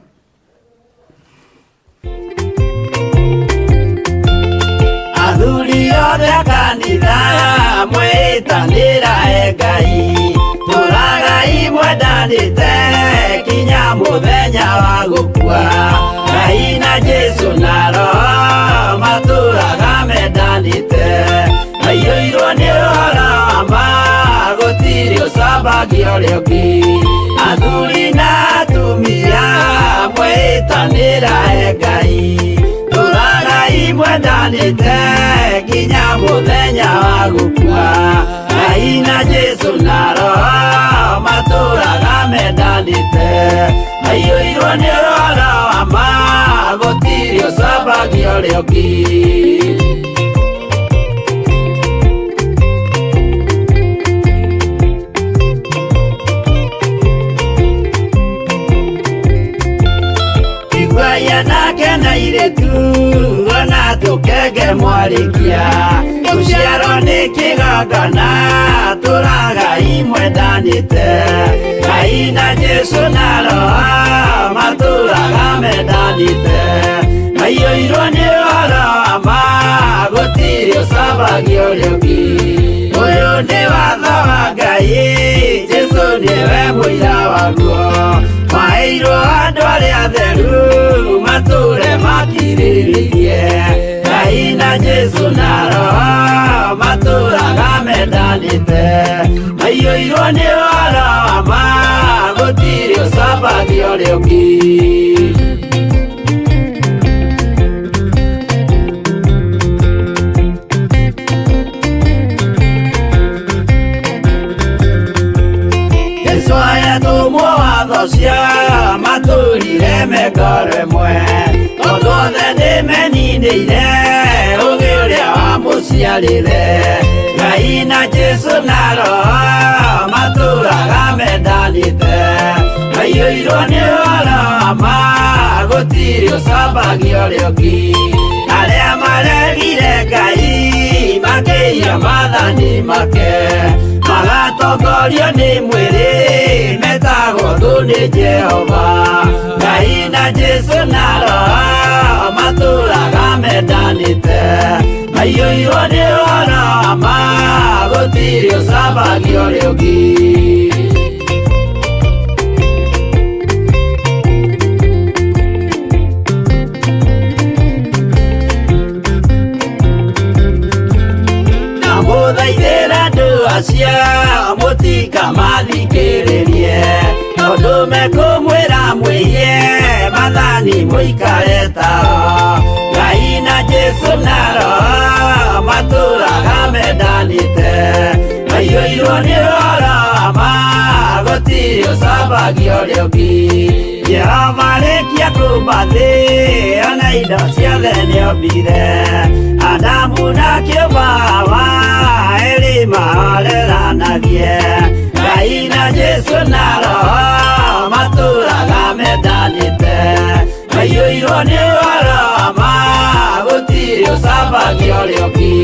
Athuri othe a kanitha mwĩtanĩra e Ngai, tũragai mwendanĩte kinya mũthenya wa gũkua. Ngai na Jesu na Roho matũraga mendanĩte, maiyũirwo nĩ ũhoro wa ma, gũtirĩ ũcambagia ũrĩa ũngĩ. Athuri na atumia mwĩtanĩra e Ngai, tũragai mwendanĩte nginya mũthenya wa gũkua. Ngai na Jesu na Roho matũraga mendanĩte, maiyũirwo nĩ ũhoro wa ma, gũtirĩ ũcambagia ũrĩa ũngĩ. Iguaia nake na irĩtu ona tũkenge mwarĩkia, gũciarwo nĩ kĩgongona, tũragai mwendanĩte. Ngai na Jesu na Roho matũraga mendanĩte, maiyũirwo nĩ ũhoro wa ma, gũtirĩ ũcambagia ũrĩa ũngĩ. Ũyũ nĩ watho wa Ngai, Jesu nĩwe mũira waguo, maheirwo andũ arĩa atheru matũre makirĩrĩirie. Ngai na Jesu na Roho matũraga mendanĩte, maiyũirwo nĩ ũhoro wa ma, gũtirĩ ũcambagia ũrĩa ũngĩ. Jesu ayatũmwo watho cia matũrire mengoro ĩmwe, tondũ othe nĩmeninĩire ũgĩ ũrĩa wamũciarire. Ngai na Jesu na Roho matũraga mendanĩte, maiyũirwo nĩ ũhoro wa ma, gũtirĩ ũcambagia ũrĩa ũngĩ. Arĩa maregire Ngai makĩiya maathani make, magatongorio nĩ mwĩrĩ, metagwo thũ nĩ Jehova. Ngai na Jesu na Roho matũraga mendanĩte, maiyũirwo nĩ ũhoro wa ma, gũtirĩ ũcambagia ũrĩa ũngĩ. Ndamũthaithĩra andũ acio mũtikamathikĩrĩrie, Tondũ mekũmwĩra mwĩiye mathani mũikare tao. Ngai na Jesũ na Roho matũraga mendanĩte. Maiyũirwo nĩ ũhoro wa ma gũtirĩ ũcambagia ũrĩa ũngĩ. Jehova arĩkia kũũmba thĩ ona indo ciothe nĩombire. Adamu na kĩũmba Hawa erĩ mahoreranagie. Ngai na Jesũ na Roho matũraga mendanĩte. Maiyũirwo nĩ ũhoro wa ma gũtirĩ ũcambagia ũrĩa ũngĩ.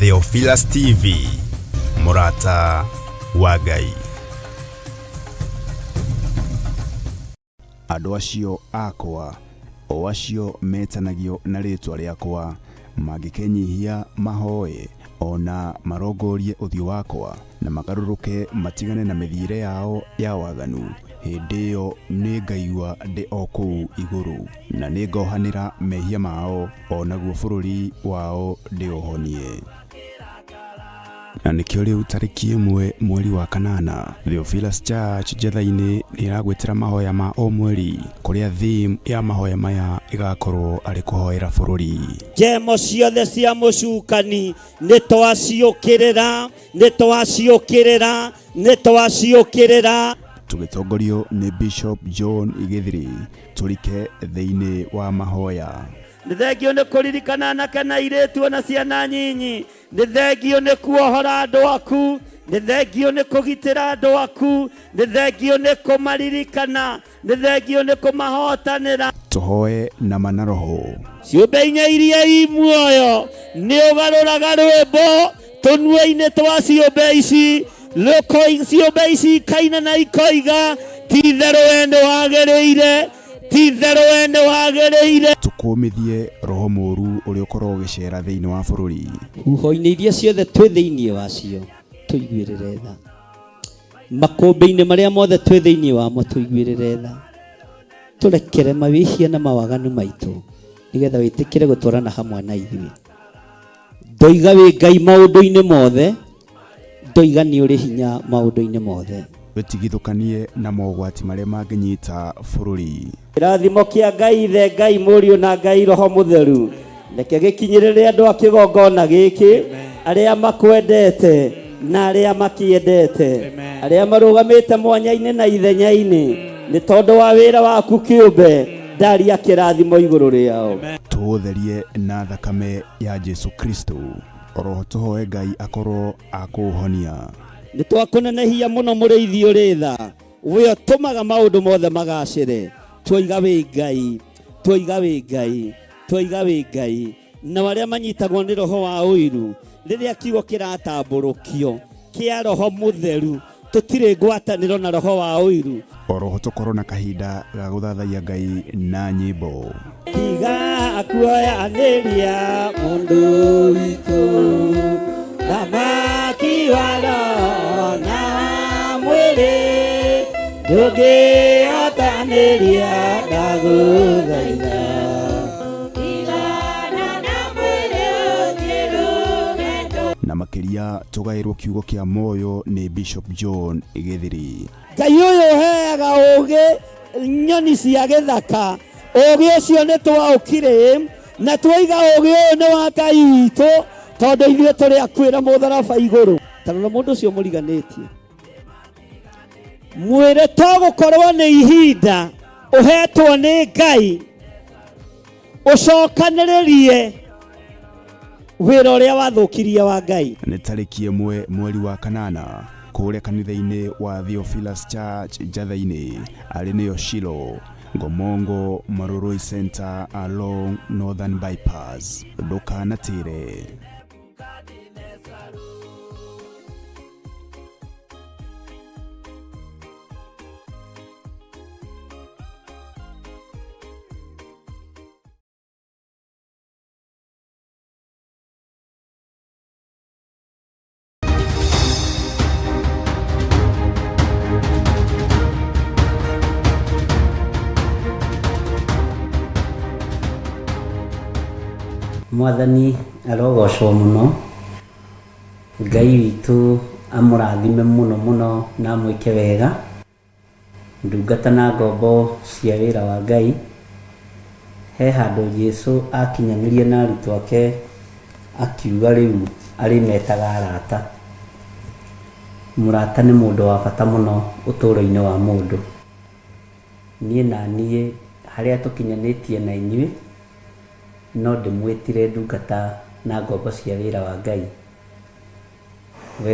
Theophilus TV mũrata wa Ngai. Andũ acio akwa, o acio metanagio na rĩĩtwa rĩakwa, mangĩkenyihia mahoe, o na marongorie ũthiũ wakwa, na magarũrũke matigane na mĩthiĩre yao ya waganu, hĩndĩ ĩyo nĩngaigua ndĩ o kũu igũrũ, na nĩngohanĩra mehia mao, o naguo bũrũri wao ndĩũhonie. Na nĩkĩo rĩu tarĩki 1 mweri wa 8 Theophilus Church Njetha-inĩ nĩ ĩragwĩtĩra mahoya ma o mweri, kũrĩa theme ya mahoya maya ĩgakorwo arĩ kũhoera bũrũri. Njemo ciothe cia mũcukani nĩ twaciũkĩrĩra, nĩ twaciũkĩrĩra, nĩ twaciũkĩrĩra. Tũgĩtongorio nĩ Bishop John Gĩthiri, tũrike thĩinĩ wa mahoya. Nĩ thengio nĩ kũririkana anake na airĩtu ona ciana nyinyi. Nĩ thengio nĩ kuohora andũ aku. Nĩ thengio nĩ kũgitĩra andũ aku. Nĩ thengio nĩ kũmaririkana. Nĩ thengio nĩ kũmahotanĩra. Tũhoe na ma na roho. Ciũmbe inya iria i muoyo nĩ ũgarũraga rwĩmbo tũnua-inĩ twa ciũmbe ici. Ciũmbe ici ikaina na ikoiga, ti itherũ we nĩ wagĩrĩire, ti itherũ we nĩ wagĩrĩire. Tũkũmithie roho mũũru ũrĩa ũkoragwo ũgĩcera thĩinĩ wa bũrũri. Huho-inĩ iria ciothe twĩ thĩinĩ wacio, tũiguĩrĩre tha. Makũmbĩ-inĩ marĩa mothe twĩ thĩinĩ wamo, tũiguĩrĩre tha. Tũrekere mawĩhia na mawaganu maitũ, nĩgetha wĩtĩkĩre gũtwarana hamwe na ithuĩ. Ndoiga wĩ Ngai maũndũ-inĩ mothe, ndoiga nĩ ũrĩ hinya maũndũ-inĩ mothe. Wĩtigithũkanie na mogwati marĩa mangĩnyita bũrũri. Kĩrathimo kĩa Ngai Ithe, Ngai Mũriũ na Ngai Roho Mũtheru, reke gĩkinyĩrĩre andũ a kĩgongona gĩkĩ, arĩa makwendete na arĩa makĩendete, arĩa marũgamĩte mwanya-inĩ na ithenya-inĩ, nĩ tondũ wa wĩra waku kĩũmbe, ndaria kĩrathimo igũrũ rĩao. Tũũtherie na thakame ya Jesu Kristo, oroho tũhoe Ngai akorwo akũũhonia. Nĩ twakũnenehia mũno mũrĩithi ũrĩ tha, we ũtũmaga maũndũ mothe magacĩre. Twoiga wĩ Ngai, twoiga wĩ Ngai, twoiga wĩ Ngai. Nao arĩa manyitagwo nĩ roho wa ũiru, rĩrĩa kiugo kĩratambũrũkio kĩa roho mũtheru, tũtirĩ ngwatanĩro na roho wa ũiru. Oroho tũkorwo na kahinda ga gũthathaiya Ngai na nyĩmbo. Tiga kuoyanĩria mũndũ witũ, thamaki wa roho na mwĩrĩ, ndũngĩhotanĩria ndagũthaitha. Na makĩria tũgaĩrwo kiugo kĩa muoyo nĩ Bishop John Gĩthiri. Ngai ũyũ ũheaga ũũgĩ nyoni cia gĩthaka, ũũgĩ ũcio nĩ twaũkire na twaiga ũũgĩ ũyũ nĩ wa Ngai witũ, tondũ ithuĩ tũrĩ akuĩra mũtharaba igũrũ. Ta rora mũndũ ũcio mũriganĩtie, mwĩre to gũkorwo nĩ ihinda ũhetwo nĩ Ngai. Ũcokanĩrĩrie wĩra ũrĩa wathũkirie wa Ngai. Nĩ tarĩki 1 mweri wa 8 kũrĩa kanitha-inĩ wa Theophilus Church Njatha-inĩ, arĩ nĩyo Shilo Ngomongo Marurui Center along Northern Bypass. Ndũkanatĩre. Mwathani arogocwo muno, Ngai witũ amũrathime mũno mũno na amwĩke wega. Ndungata na ngombo cia wĩra wa Ngai, he handũ Jesu akinyanĩrie na arutwo ake akiuga rĩu arĩmetaga arata. Mũrata nĩ mũndũ wa bata mũno ũtũũro-inĩ wa mũndũ. Niĩ na niĩ harĩa tũkinyanĩtie na inyuĩ no ndĩmwĩtire ndungata na ngombo cia wĩra wa Ngai.